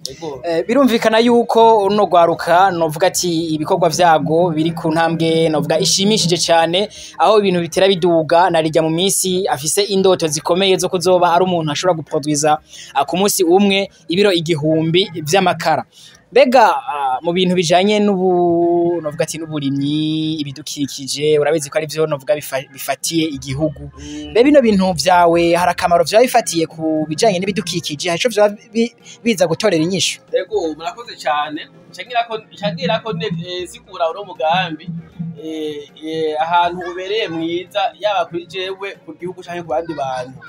Ego. Birumvikana yuko uno rwaruka, novuga ati ibikorwa vyago biri ku ntambwe novuga ishimishije cyane, aho ibintu bitera biduga narijya mu minsi afise indoto zikomeye zo kuzoba ari umuntu ashobora guproduiza ku munsi umwe ibiro 1000 vy'amakara. Mbega mu bintu bijanye n'ubu novuga ati n'uburimyi, ibidukikije, urabizi ko ari vyo novuga bifatiye igihugu. Mbe bino bintu vyawe hari akamaro vyaba bifatiye ku bijanye n'ibidukikije? Hari ico vyoba biza gutorera inyishu? Ego, murakoze cyane. Ncangira ko sigura uno mugambi ahantu ubereye mwiza, yaba kuri jewe, ku gihugu canke ku bandi bantu.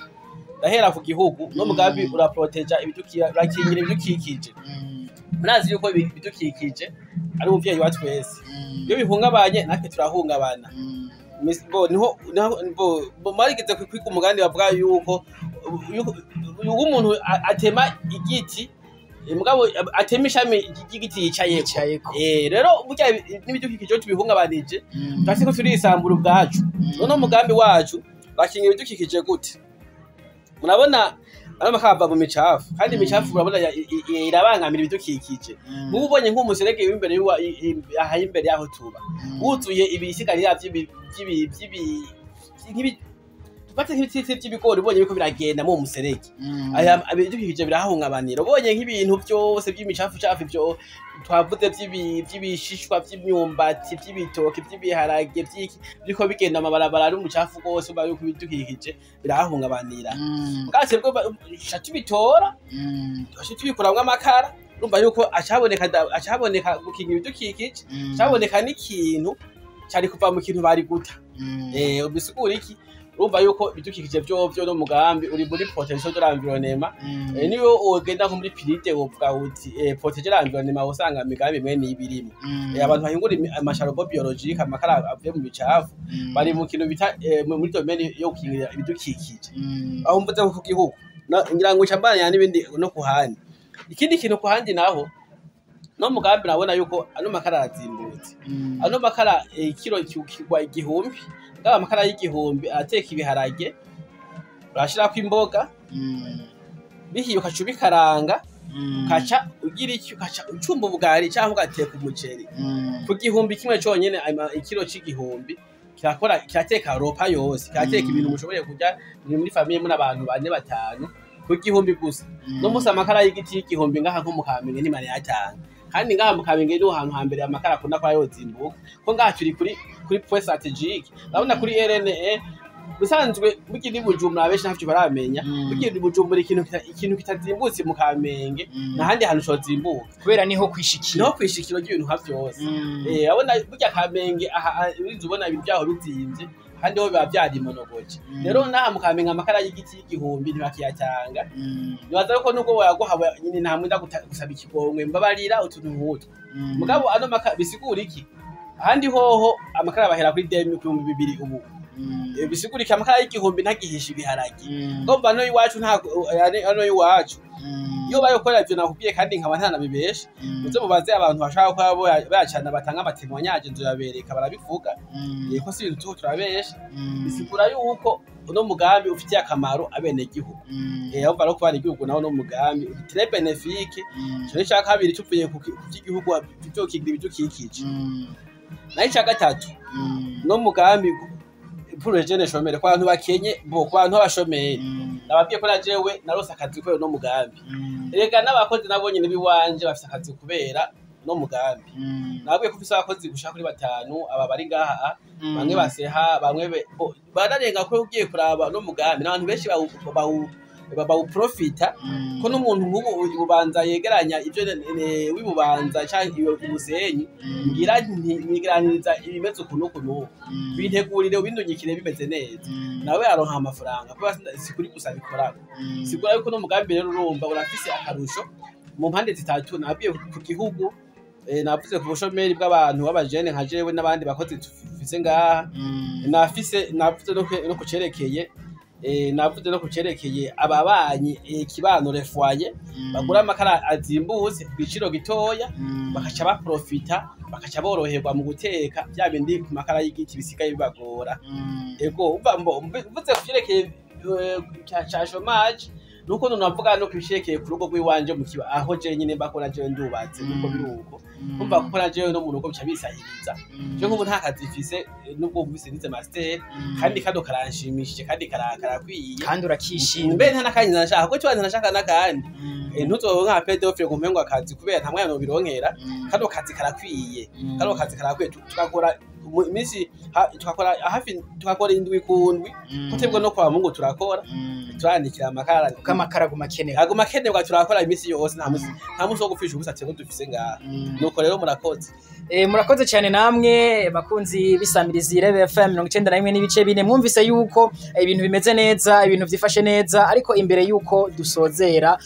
Ndahera ku gihugu. No mugambi uraproteja ibidukikije, urakingira ibidukikije. Murazi yuko ibidukikije ari umuvyeyi wa twese. Iyo bihungabanye natwe turahungabana. Bo niho bo marigeze kwiga umugani bavuga yuko umuntu atema igiti, mugabo atema ishami ry'igiti yicayeko. Yicayeko. Rero burya n'ibidukikije iyo tubihungabanije turafise ko turisambura ubwacu. None umugambi wacu bakingira ibidukikije gute? Murabona ano makara ava mu micafu, kandi imicafu murabona irabangamira ibidukikije. Nk'ubu ubonye nk'umuserege w'imbere aha imbere yaho tuba wuzuye ibisigarira dufate nk'ibitsitsi vy'ibigori, ubonye biriko biragenda mu muserege, aya ibidukikije birahungabanira. Ubonye nk'ibintu vyose vy'imicafu cafu, ivyo twavuze vy'ibishishwa vy'imyumbati, vy'ibitoki, vy'ibiharage, vy'iki biriko bigenda amabarabara ari umucafu rwose, uba yuko ibidukikije birahungabanira. Bwase bwo ca tubitora, tugaca tubikuramwo amakara. Urumva yuko acaboneka gukinga ibidukikije, acaboneka n'ikintu cari kuva mu kintu bari guta. Bisigura iki? Urumva yuko ibidukikije vyovyo no mugambi uri muri protection de l'environnement. Niyo wogenda nko muri PNUD wovuga uti protéger l'environnement, usanga imigambi imwe n'ibirimo. Abantu bahingura ama charbon biologique, amakara avuye mu micafu, bari mu kintu bita muri domaine yo gukingira ibidukikije. Aho mvuze ko ku gihugu ngira ngo ncambanya n'ibindi no kuhandi. Ikindi kintu kuhandi naho, no mugambi nabona yuko ano makara arazimbutse. Ano makara ikiro kigwa 1000, ngaba amakara y'1000 arateka ibiharage, urashirako imboga, bihiye ukaca ubikaranga, ukaca ugira iki, ukaca ucumba ubugari canke ugateka umuceri. Ku 1000 conyene, ikiro c'1000 kirakora, kirateka repas yose, kirateka ibintu mushoboye kurya muri famille muri abantu bane batanu, ku 1000 gusa. No musi amakara y'igiti y'1000 ngaha nko mu Kamenge ni 500, kandi ngaha mu Kamenge niho hantu hambere amakara akunda kuba yozimbuka, ko ngaha turi kuri point stratégique. Urabona kuri RNE bisanzwe burya ni Bujumbura, benshi ntavyo baramenya. Burya ni Bujumbura, ikintu kitazimbutse mu Kamenge ntahandi hantu cozimbuka. Kubera niho kwishikira. Niho kwishikiro ry'ibintu nka vyose. Abona burya Kamenge aha urinze ubona ibintu vyaho bizimvye. Kandi ho biba vyarimonogoje. Rero naha mukamenga amakara y'igiti y'igihumbi ntibakiyatanga. Nibaza yuko nubwo boyaguha nyine nta mwenda gusaba ikigongwe, mbabarira, utuntu nk'utwo. Mugabo ano makara bisigura iki? Ahandi hoho amakara bahera kuri demi ku 2000 ubu. Bisigura iki? Amakara y'igihumbi ntagihisha ibiharage. Ngomba no iwacu nta ano iwacu iyo bayokora ivyo nakubwiye, kandi nkaba ntanabibesha. Muze mubaze abantu bashaka kuba bayacana, batanga ama témoignages, nzoyabereka, barabivuga. Yego, si ibintu turiko turabesha. Bisigura yuko uno mugambi ufitiye akamaro abenegihugu. Aho no kubana igihugu nawo no mugambi uri très bénéfique. Ico ni ica kabiri, tuvuye ku vy'igihugu vyokigira ibidukikije. Naho ica gatatu, no mugambi pour les jeunes chômeurs, ku bantu bakenye, bo ku bantu b'abashomeri. Nababwiye ko na jewe narose akazi kubera uno mugambi. Erega n'abakozi nabo nyene biwanje bafise akazi kubera uno mugambi. Nababwiye ko mfise abakozi gushika kuri batanu, aba bari ngaha, bamwe baseha, bamwe bararenga. Ko ugiye kuraba uno mugambi n'abantu benshi bawuprofita, ko n'umuntu nk'ubu ububanza yegeranya ivyo w'ibubanza canke iyo imusenyi, ngira nti mwigeraniriza ibimeze uku n'uku n'uku, bintegurire, ubindunyikire bimeze neza, nawe aronka amafaranga kubera si kuri gusa bikorako. Sigura yuko no mugambi rero urumva urafise akarusho mu mpande zitatu nabwiye: ku gihugu, navuze ku bushomeri bw'abantu b'abajene nka jewe n'abandi bakozi tufise ngaha, nafise navuze no kucerekeye navuze no kucerekeye ababanyi, ikibano, les foyers bagura amakara azimbutse ku giciro gitoya, bakaca baprofita, bakaca boroherwa mu guteka bya bindi ku makara y'igiti bisigaye bibagora. Ego, umva, mvuze ku vyerekeye ca chômage, nuko navuga no kubisherekeye ku rugo rw'iwanje mu kiba aho je nyine mbakora, jewe ndubatse, nuko biruko umva, kuko na jewe no mu rugo bica bisahiriza. Je nk'ubu nta kazi mfise, nubwo mfise nize master, kandi kado karanshimishije kandi karakwiye. Kandi urakishimye. Mbe nta nakandi nashaka, kuko kibazo nashaka nakandi. Ntuzoronka appel d'offre ngo mpe ngo akazi, kubera nta mwanya nobironkera. Kano kazi karakwiye, kano kazi karakwiye. Tugakora iminsi tugakora hafi, tugakora indwi ku ndwi, kutebwe no kwa Mungu turakora, turandikira amakara. Kuko amakara aguma akenewe. Aguma akenerwa, turakora iminsi yose, nta musi wo gupfisha ubusa twebwe dufise ngaha. Nuko rero murakoze. Murakoze cyane namwe bakunzi bisamirizi Irebe FM 91.4. Mwumvise yuko ibintu bimeze neza, ibintu vyifashe neza. Ariko imbere yuko dusozera,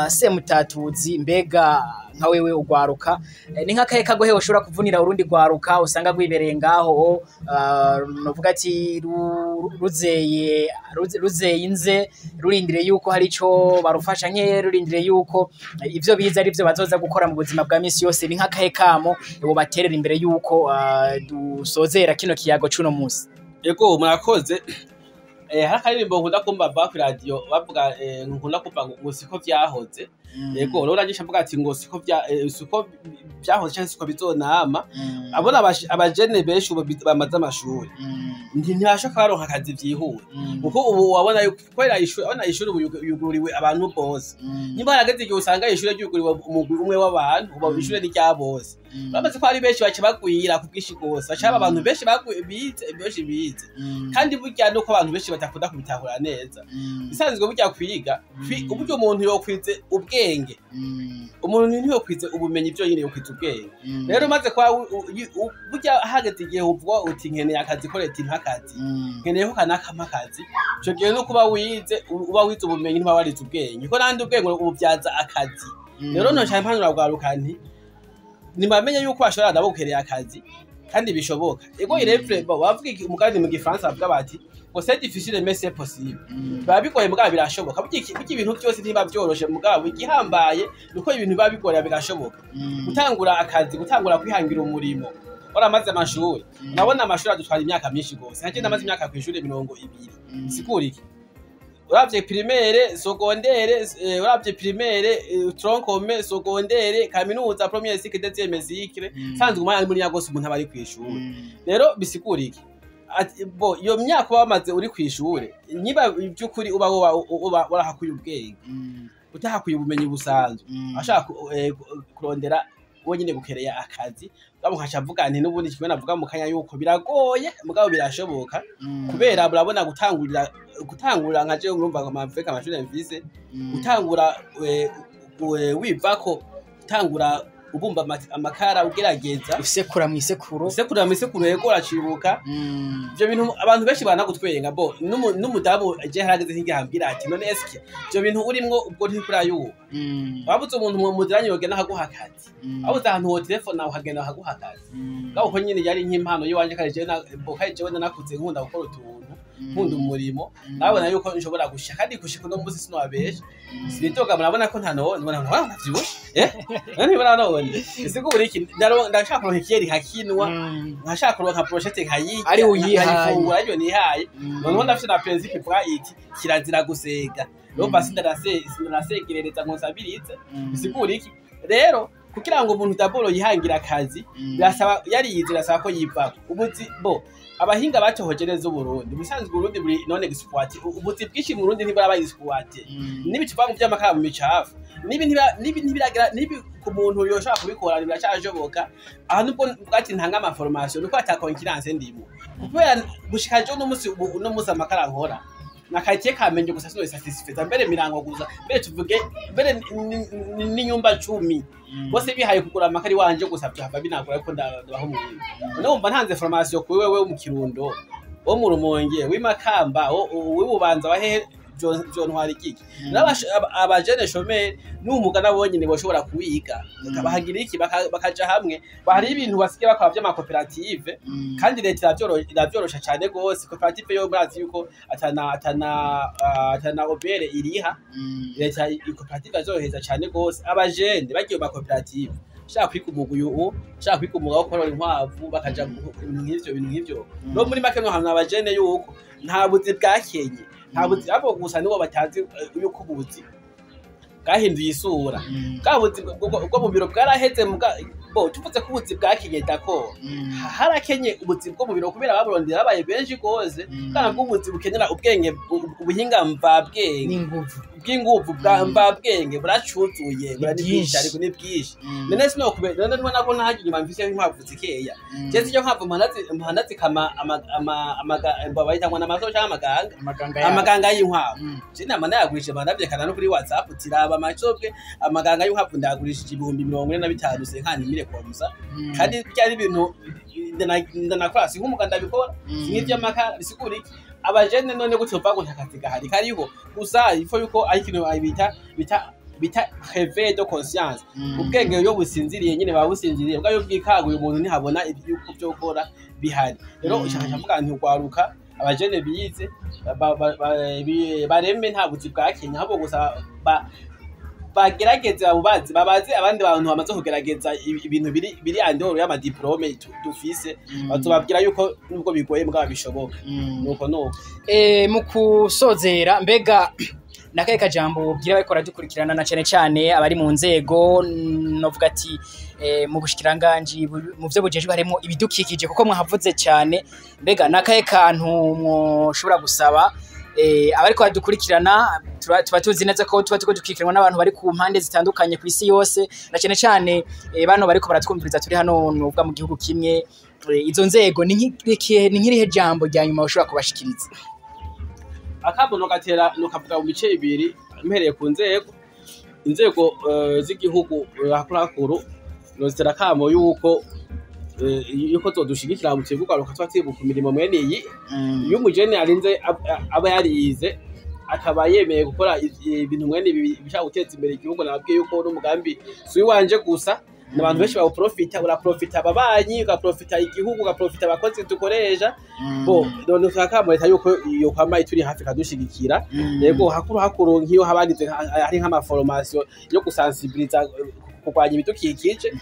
Semutatuzi, mbega nka wewe ugwaruka, ni nk'akahe kagohe ushobora kuvunira urundi gwaruka usanga rwibereye ngaho, novuga ati ruzeye ruzeye inze, rurindire yuko hari ico barufasha nke, rurindire yuko ivyo biza ari byo bazoza gukora mu buzima bwa misi yose? Ni nk'akahe kamo baterera imbere yuko dusozera kino kiyago cuno musi? Ego, murakoze. Hari akaririmbo nkunda kumva va ku radio bavuga, nkunda kumva ngo siko vyahoze. Ego, rero uragisha mvuga ati ngo siko vya siko vyahoze canke siko bizonama. Abona abajene benshi ubu bamaze amashuri, ntibashaka baronka akazi vyihuse, kuko ubu wabona yuko kubera ishuri, abona ishuri ubu yugururiwe abantu bose. Niba harageze igihe usanga ishuri ryuguriwe umugwi umwe w'abantu, ubu ishuri ni rya bose. Bamaze ko ari benshi, baca bagwira ku bwinshi rwose, baca baba abantu benshi bize, benshi bize. Kandi burya nuko abantu benshi badakunda kubitahura neza, bisanzwe burya kwiga uburyo umuntu yokwize ubwenge, umuntu ntiyokwize ubumenyi byo nyine, yokwize ubwenge. Rero umaze kuba burya hageze igihe uvuga uti nkeneye akazi, ko leta impa akazi, nkeneye ko kanaka ampa akazi, ico gihe no kuba wize, uba wize ubumenyi, ntuba warize ubwenge, kuko nandi ubwenge ububyaza akazi. Rero noca mpanura rwaruka nti ntibamenye yuko bashobora nabo gukerera akazi, kandi bishoboka. Ego, irevre bavuga umugani mu gifaransa bavuga bati ngo c'est difficile mais c'est possible. Biba bigoye mugabo birashoboka. Burya ibintu byose ntibiba vyoroshe, mugabo igihambaye nuko ibintu biba bigora bigashoboka. Gutangura akazi, gutangura kwihangira umurimo waramaze amashuri. Ndabona amashuri adutwara imyaka myinshi gose. Nanje namaze imyaka kw'ishuri 20. Sigura iki? Uravye primaire, secondaire, uravye primaire, tronc commun, secondaire, kaminuza, premier cycle, deuxième cycle, sanzwe umwanya ari munini gose umuntu aba ari kw'ishuri. Rero bisigura iki? Ati, bo iyo myaka uba wamaze uri kw'ishure, niba by'ukuri uba warahakuye ubwenge, utahakuye ubumenyi busanzwe, ashaka kurondera wenyine gukereya akazi, mugabo nkaca mvuga nti n'ubundi kimwe navuga mu kanya yuko biragoye mugabo birashoboka, kubera murabona gutangurira nka jewe murumva ngo maveka amashuri mfise, gutangura wivako gutangura. Ubumba amakara, ugerageza Usekura mw'isekuro. Usekura mw'isekuro, yego, uracibuka. Ivyo bintu abantu benshi baranagutwenga bo n'umudamu je harageze nk'igihe ambwira ati: "None eske ivyo bintu urimwo ubwo ntikurayuba?" Wabuze umuntu muziranye yogenda akaguha akazi? Wabuze ahantu wo telefone ukagenda bakaguha akazi? Ngaho uko nyene yari nk'impano yiwanje, kare jewe bo kare jewe nanakuze nkunda gukora utuntu, nkunda umurimo. Nabona yuko nshobora gushika, kandi gushika uno munsi sinobabesha, sinitoga. Murabona ko ntanone murabona navyibushe, none ntibona none isigura iki? Ndashaka kuronka ikiyeri nkakinwa, nkashaka kuronka brochette nkayirya. Ari uyihaye. Nkayifungura arivyo nihaye. Noneho ndafite na principe ivuga iti: "Kirazira gusega." Urumva sindarasegerereza ngo nsabirize. Bisigura iki rero? Kugira ngo umuntu d'abord yihangira akazi, birasaba yarize, birasaba ko yivako ubuzi. Bo abahinga batohoje neza Uburundi, ubusanzwe Uburundi buri non exploité. Ubuzi bwinshi mu Burundi ntiburaba exploité. Nibi tuva mu vy'amakara, mu micafu, nibi nibi ntibiragira, nibi ku muntu yoshobora kubikora biracashoboka. Aha nubwo bwati ntanga ama formation, nuko ata concurrence ndimo, kubera gushika jo no musi ubu no musi amakara nkora na quartier Kamenge gusa sino satisfait mbere mirango gusa, mbere tuvuge mbere n'inyumba 10 bose bihaye kugura amakara iwanje gusa, byava binagura, ariko ndabaho umwimbu. None wumva ntanze formation kuri wewe wo mu Kirundo, wo mu Rumonge, w'imakamba, w'Ibubanza, wa hehe, vyontwara ikiki? Abajene chômeurs n'umuga nabo nyene boshobora kuwiga, bahagira iki, bakaja hamwe. Hari ibintu basigaye bakora vy'amakoperative, kandi leta iravyorosha cane gose. Koperative yo murazi yuko atana OBR iriha leta. Koperative azorohereza cane gose abajene bagiye mu makoperative, ushaka kwiga umwuga uyu, ushaka kwiga umwuga wo korora inkwavu, bakaja ibintu nk'ivyo, ibintu nk'ivyo. No muri make no hamwe abajene yuko nta buzi bwakenye, nta buzi, abo gusa nibo batazi yuko ubuzi bwahinduye isura. Bwa buzi bwo mu biro bwaraheze. Bo tuvuze ko ubuzi bwakenye, d'accord, harakenye ubuzi bwo mu biro kubera baburondera babaye benshi gose. Bwana bw'ubuzi bukenera ubwenge, ubuhinga mvabwenge n'inguvu, bw'inguvu bwa mvabwenge buracuzuye. Ni Bura ni bwinshi. bwinshi. Ariko ni bwinshi. None sinokube none ntubona ko ntaje inyuma mfise inkwavu zikeya? Je ziryo nkwavu mpana zikama bayita ngo n'amaso canke amaganga? Amaganga yayo. Amaganga y'inkwavu. Je nama nayagurishije, banavyekana no kuri WhatsApp, tiraba amacobwe amaganga y'inkwavu ndayagurishije 45,000 cinquante mille comme ça. Kandi byari ibintu ndanakora, si nk'umuga ndabikora, si nk'ivy'amakara. Bisigura iki? Abajene none gutyo uva ngo nta kazi gahari, kariho. Gusa ifo yuko ari ikintu bita réveil de conscience. Ubwenge iyo businziriye nyine buba businziriye, bwa iyo bwikaguye umuntu ntihabona ibyuko byo gukora bihari. Rero ushaka mvuga nti ugwaruka, abajene bize bareme, nta buzi bwa Kenya, ahubwo gusa bagerageze babubaze, babaze abandi bantu bamaze kugerageza ibintu biri en dehors y'ama diplôme dufise. Bazobabwira yuko nubwo bigoye mbwa bishoboka. Nuko nuko. Mu kusozera, mbega nakahe kajambo ubwira bariko baradukurikirana, na cane cane abari mu nzego, novuga ati mu bushikiranganji mu vyo bujejwe harimo ibidukikije, kuko mwahavuze cyane? Mbega nakahe kantu mwoshobora gusaba abariko baradukurikirana? Tuba tuzi neza ko tuba turiko dukurikiranwa n'abantu bari ku mpande zitandukanye ku isi yose, na cane cane bano bariko baratwumviriza turi hano novuga mu gihugu kimwe. Izo nzego ni nk'irihe jambo rya nyuma bashobora kubashikiriza? Akamo nogatera nokavuga mu bice bibiri, mpereye ku inzego z'igihugu hakuru hakuru. Nozitera akamo yuko zodushigikira mu kibuga tuba twibuka imirimo mwene iyi. Iyo umujene arinze aba yarize, akaba yemeye gukora ibintu mwene ibi bishaka guteza imbere igihugu, nababwiye yuko n'umugambi si uwanje gusa, ni abantu benshi bawuprofita. Uraprofita ababanyi, ugaprofita igihugu, ugaprofita abakozi dukoresha. Bo none akamo leta yuko yokwama ituri hafi ikadushigikira. Yego, hakuru hakuru nk'iyo habagize hari nk'ama formation yo gusensibiliza kurwanya ibidukikije,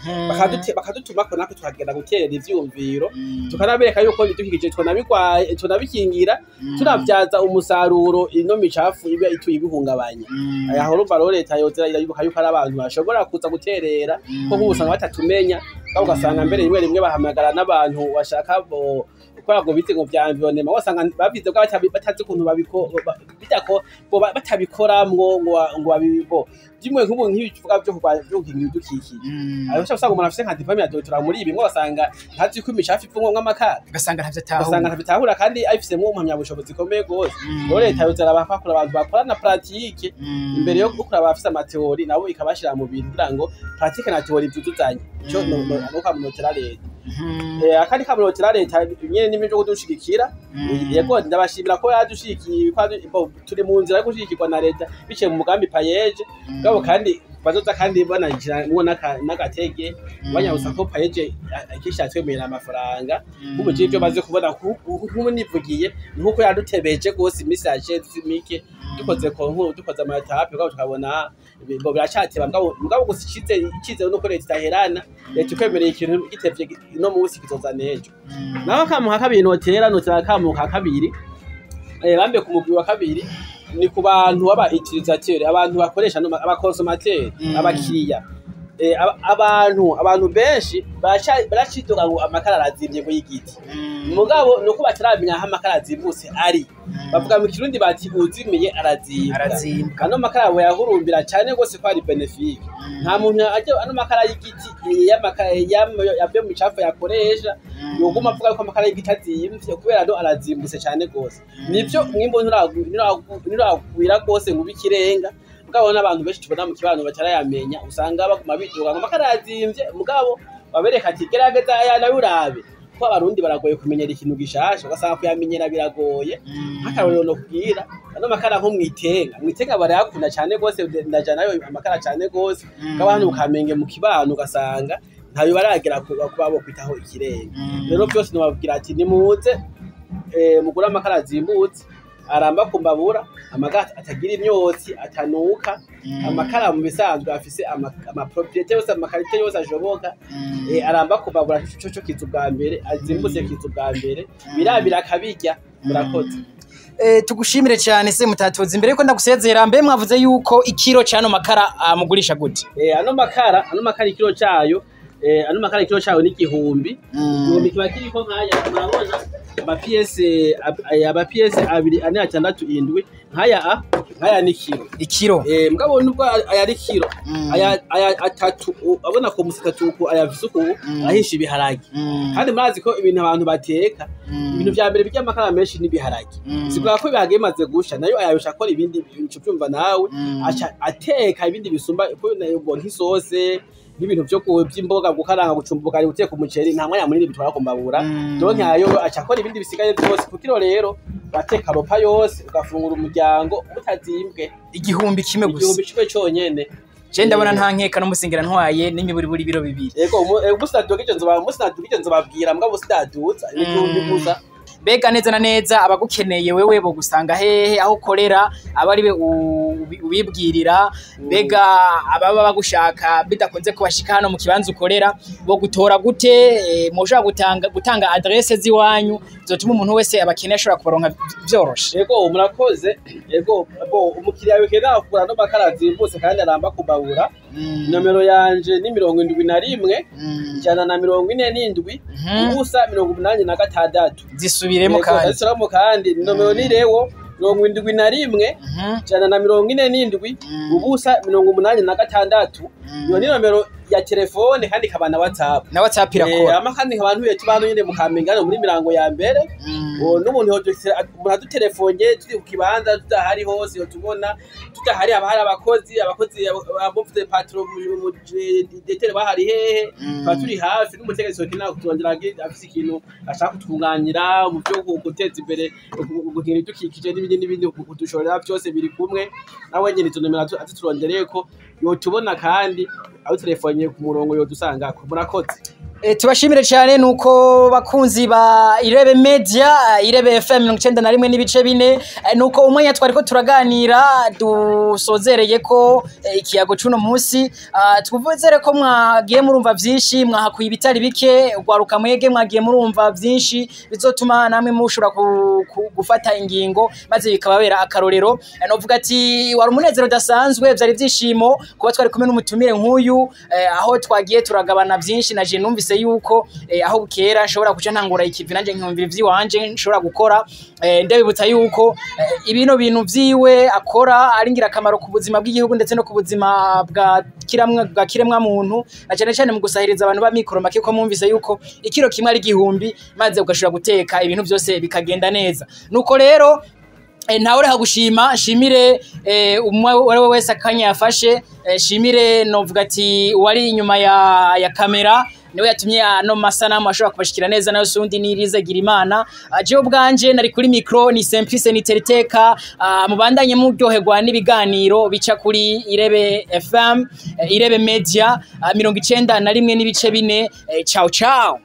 bakadutumako natwe tukagenda guterera ivyiyumviro, tukanabereka yuko ibidukikije tunabigwaye, tunabikingira, tunavyaza umusaruro ino micafu iba ituye ibihungabanya. Aho urumva rero leta yoza irayibuka yuko ari abantu bashobora kuza guterera, ko nk'ubu usanga batatumenya. Kandi ugasanga mbere rimwe rimwe bahamagara n'abantu bashaka gukora ngo bize ngo vya environnement, ugasanga babize bwa batazi ukuntu babiko batabikoramwo ngo babibo bimwe nk'ubu nk'ibivuga byo kurwanya byo gukingira ibidukikije. Aho usanga umuntu afise nka diplôme ya doctorat muri ibi, ugasanga ntazi ko imicafu ivumwo nk'amakara, ugasanga ntavyo atahura, ugasanga ntabitahura kandi abifisemwo impamyabushobozi ikomeye gose. Rero leta yoza irabakura abantu bakora na pratique imbere yo gukora, abafise ama théories nabo ikabashira mu bintu kugira ngo pratique na théorie vyuzuzanye. Ico no kamunotera leta. Akandi kamunotera leta nyene n'ibyo kudushigikira. Yego, ndabashimira ko yadushigikiye, ko turi mu nzira yo gushigikirwa na leta biciye mu mugambi PAEEJ. Mugabo kandi bazoza kandi banashiramwo n'agatege banyabutsa ko PAEEJ akenshi yatwemerera amafaranga. Nk'ubu jewe ivyo maze kubona, nk'ubu nivugiye, ni nkuko yadutebeje gose imisi yashize mike dukoze concours, dukoze ama étapes, mugabo tukabona ngo biracateba. Mugabo gusa icizere nuko leta itaherana. Leta ikwemereye ikintu gitevye ino munsi, kizoza n'ejo. Naho akamu ka kabiri notera akamu ka kabiri, bambe ku mugwi wa kabiri, ni ku bantu baba utilisateur, abantu bakoresha aba consommateur, abakiriya. Abantu benshi baracidoga ngo amakara arazimvye ngo y'igiti, mugabo nuko bataramenya aho amakara azimbutse ari. Bavuga mu Kirundi bati uzimiye arazimbwa. Arazimbwa. Ano makara boyahurumbira cane gose ko ari bénéfique. Nta muntu ajya ano makara y'igiti y'amakara yavuye mu micafu yakoresha yoguma avuga ko amakara y'igiti azimvye, kubera no arazimbutse cane gose. Nivyo, umwimbu nturagwira gose ngo ube ikirenga, mugabo n'abantu benshi tubona mu kibano batarayamenya, usanga baguma bidoga ngo amakara arazimvye. Mugabo babereka ati gerageza aya nawe urabe, kuko Abarundi baragoye kumenyera ikintu gishasha, ugasanga kuyamenyera biragoye. Nk'akarorero nokubwira, ano makara nko mwitenga barayakunda cane gose, ndajanayo amakara cane gose. Mugabo hano mu Kamenge mu kibano ugasanga ntayo baragera kuba bokwitaho ikirenga. Rero byose nobabwira ati nimuze mugure amakara azimbutse, aramba ku mbabura, amakara atagira imyotsi, atanuka, amakara mu bisanzwe afise ama propriétés yose, ama qualités yose ashoboka, aramba ku mbabura. Ico co kiza ubwa mbere, azimbutse kiza ubwa mbere, birabira akabirya. Murakoze. Tugushimire cyane se mutatuzi. Imbere yuko ndagusezera, mbe mwavuze yuko ikiro cyano makara mugurisha gute? Ano makara ikiro cayo, ano makara ikiro cayo ni 1000. 1000 kiba kiriko nkaya, murabona ama pièces, aba pièces abiri, ane, atandatu, indwi, nkaya a nkaya ni kiro. Ikiro. Mugabo nubwo aya ari kiro, aya atatu, abona ko musi atatu uku aya afise uku ahisha ibiharage. Kandi murazi ko ibintu abantu bateka, ibintu vya mbere birya amakara menshi n'ibiharage. Sigura ko ibiharage bimaze gusha, nayo ayabisha akora ibindi bintu, vyumva nawe, aca ateka ibindi bisumba ko nayo ngo nk'isose, nk'ibintu vyo vy'imboga, gukaranga, gucumba ubugari, guteka umuceri, nta mwanya munini bitwara kumbabura. Donc ayo aca akora ibindi bisigaye vyose ku kiro. Rero bateka repas yose, ugafungura umuryango mutazimbwe. 1000 gusa? 1000 conyene. Je ndabona nta nkeka n'umusingira ntwaye n'imiburiburi ibiro 2. Yego, umusi nadugije nzobabwira, mugabo sinaduza, ni 1000 gusa. Mbega neza na neza abagukeneye wewe bo gusanga hehe, aho ukorera, aba ari be ubibwirira? Mbega ababa bagushaka bidakunze kubashika hano mu kibanza ukorera, bo gutora gute? Mushobora gutanga adresse z'iwanyu zotuma umuntu wese abakeneye ashobora kubaronka vyoroshe? Yego, murakoze. Yego, bo umukiriya wikenera kugura no makara azimbutse kandi aramba kumbabura, nomero yanje ni 71 147 0 86. Zisubiremo. Yego, kandi. Ndazisubiramo kandi, nomero ni rewo 71 147 0 86. Iyo ni nomero ya telefone kandi ikaba na WhatsApp. Na WhatsApp irakora? Ama kandi nkaba ntuye tubano nyene mu Kamenge hano muri mirango ya mbere. Uwo n'umuntu umuntu adutelefone turi ku kibanza, tudahari hose yotubona. Tudahari haba hari abakozi abofite patron mu detere bahari hehe, tuba turi hafi n'umutegetsi wokenera kuturondera, afise ikintu ashaka kutwunganira mu byo guteza imbere gukingira ibidukikije n'ibindi n'ibindi, kudushorera, byose biri kumwe nawe nyene. Izo nomero aziturondereko yotubona, kandi aho telefone ku murongo yodusangako. Murakoze. Tubashimire cyane nuko bakunzi ba Irebe Media, Irebe FM 91.4. Nuko umwanya twariko turaganira dusozereye ko ikiyago cuno munsi. Twuvuzere ko mwagiye murumva vyinshi, mwahakuye ibitari bike, ugwaruka mwege mwagiye murumva vyinshi bizotuma namwe mushobora gufata ingingo maze bikababera akarorero. Novuga ati wari umunezero udasanzwe, vyari ivyishimo kuba twari kumwe n'umutumire nk'uyu, aho twagiye turagabana vyinshi. Naje numvise yuko aho bukera nshobora kuca ntangura ikivi nanje nkumvira ivy'iwanje nshobora gukora. Ndabibutsa yuko ibino bintu vyiwe akora ari ingirakamaro ku buzima bw'igihugu ndetse no ku buzima bwa kiremwa muntu, na cyane cyane mu gusahiriza abantu ba mikoro make, ko mwumvise yuko ikiro kimwe ari 1000, maze ugashobora guteka ibintu byose bikagenda neza. Nuko rero ntawe ureha gushima, nshimire umwe uwo ari we wese akanya yafashe, nshimire novuga ati uwari inyuma ya kamera niwe yatumye ano masanamu ashobora kubashikira neza, nayo sundi niriza Girimana. Jewe ubwanje nari kuri micro ni Simplice Niteriteka. Mubandanye muryoherwa n'ibiganiro bica kuri Irebe FM, Irebe Media, 91.4. Ciao ciao.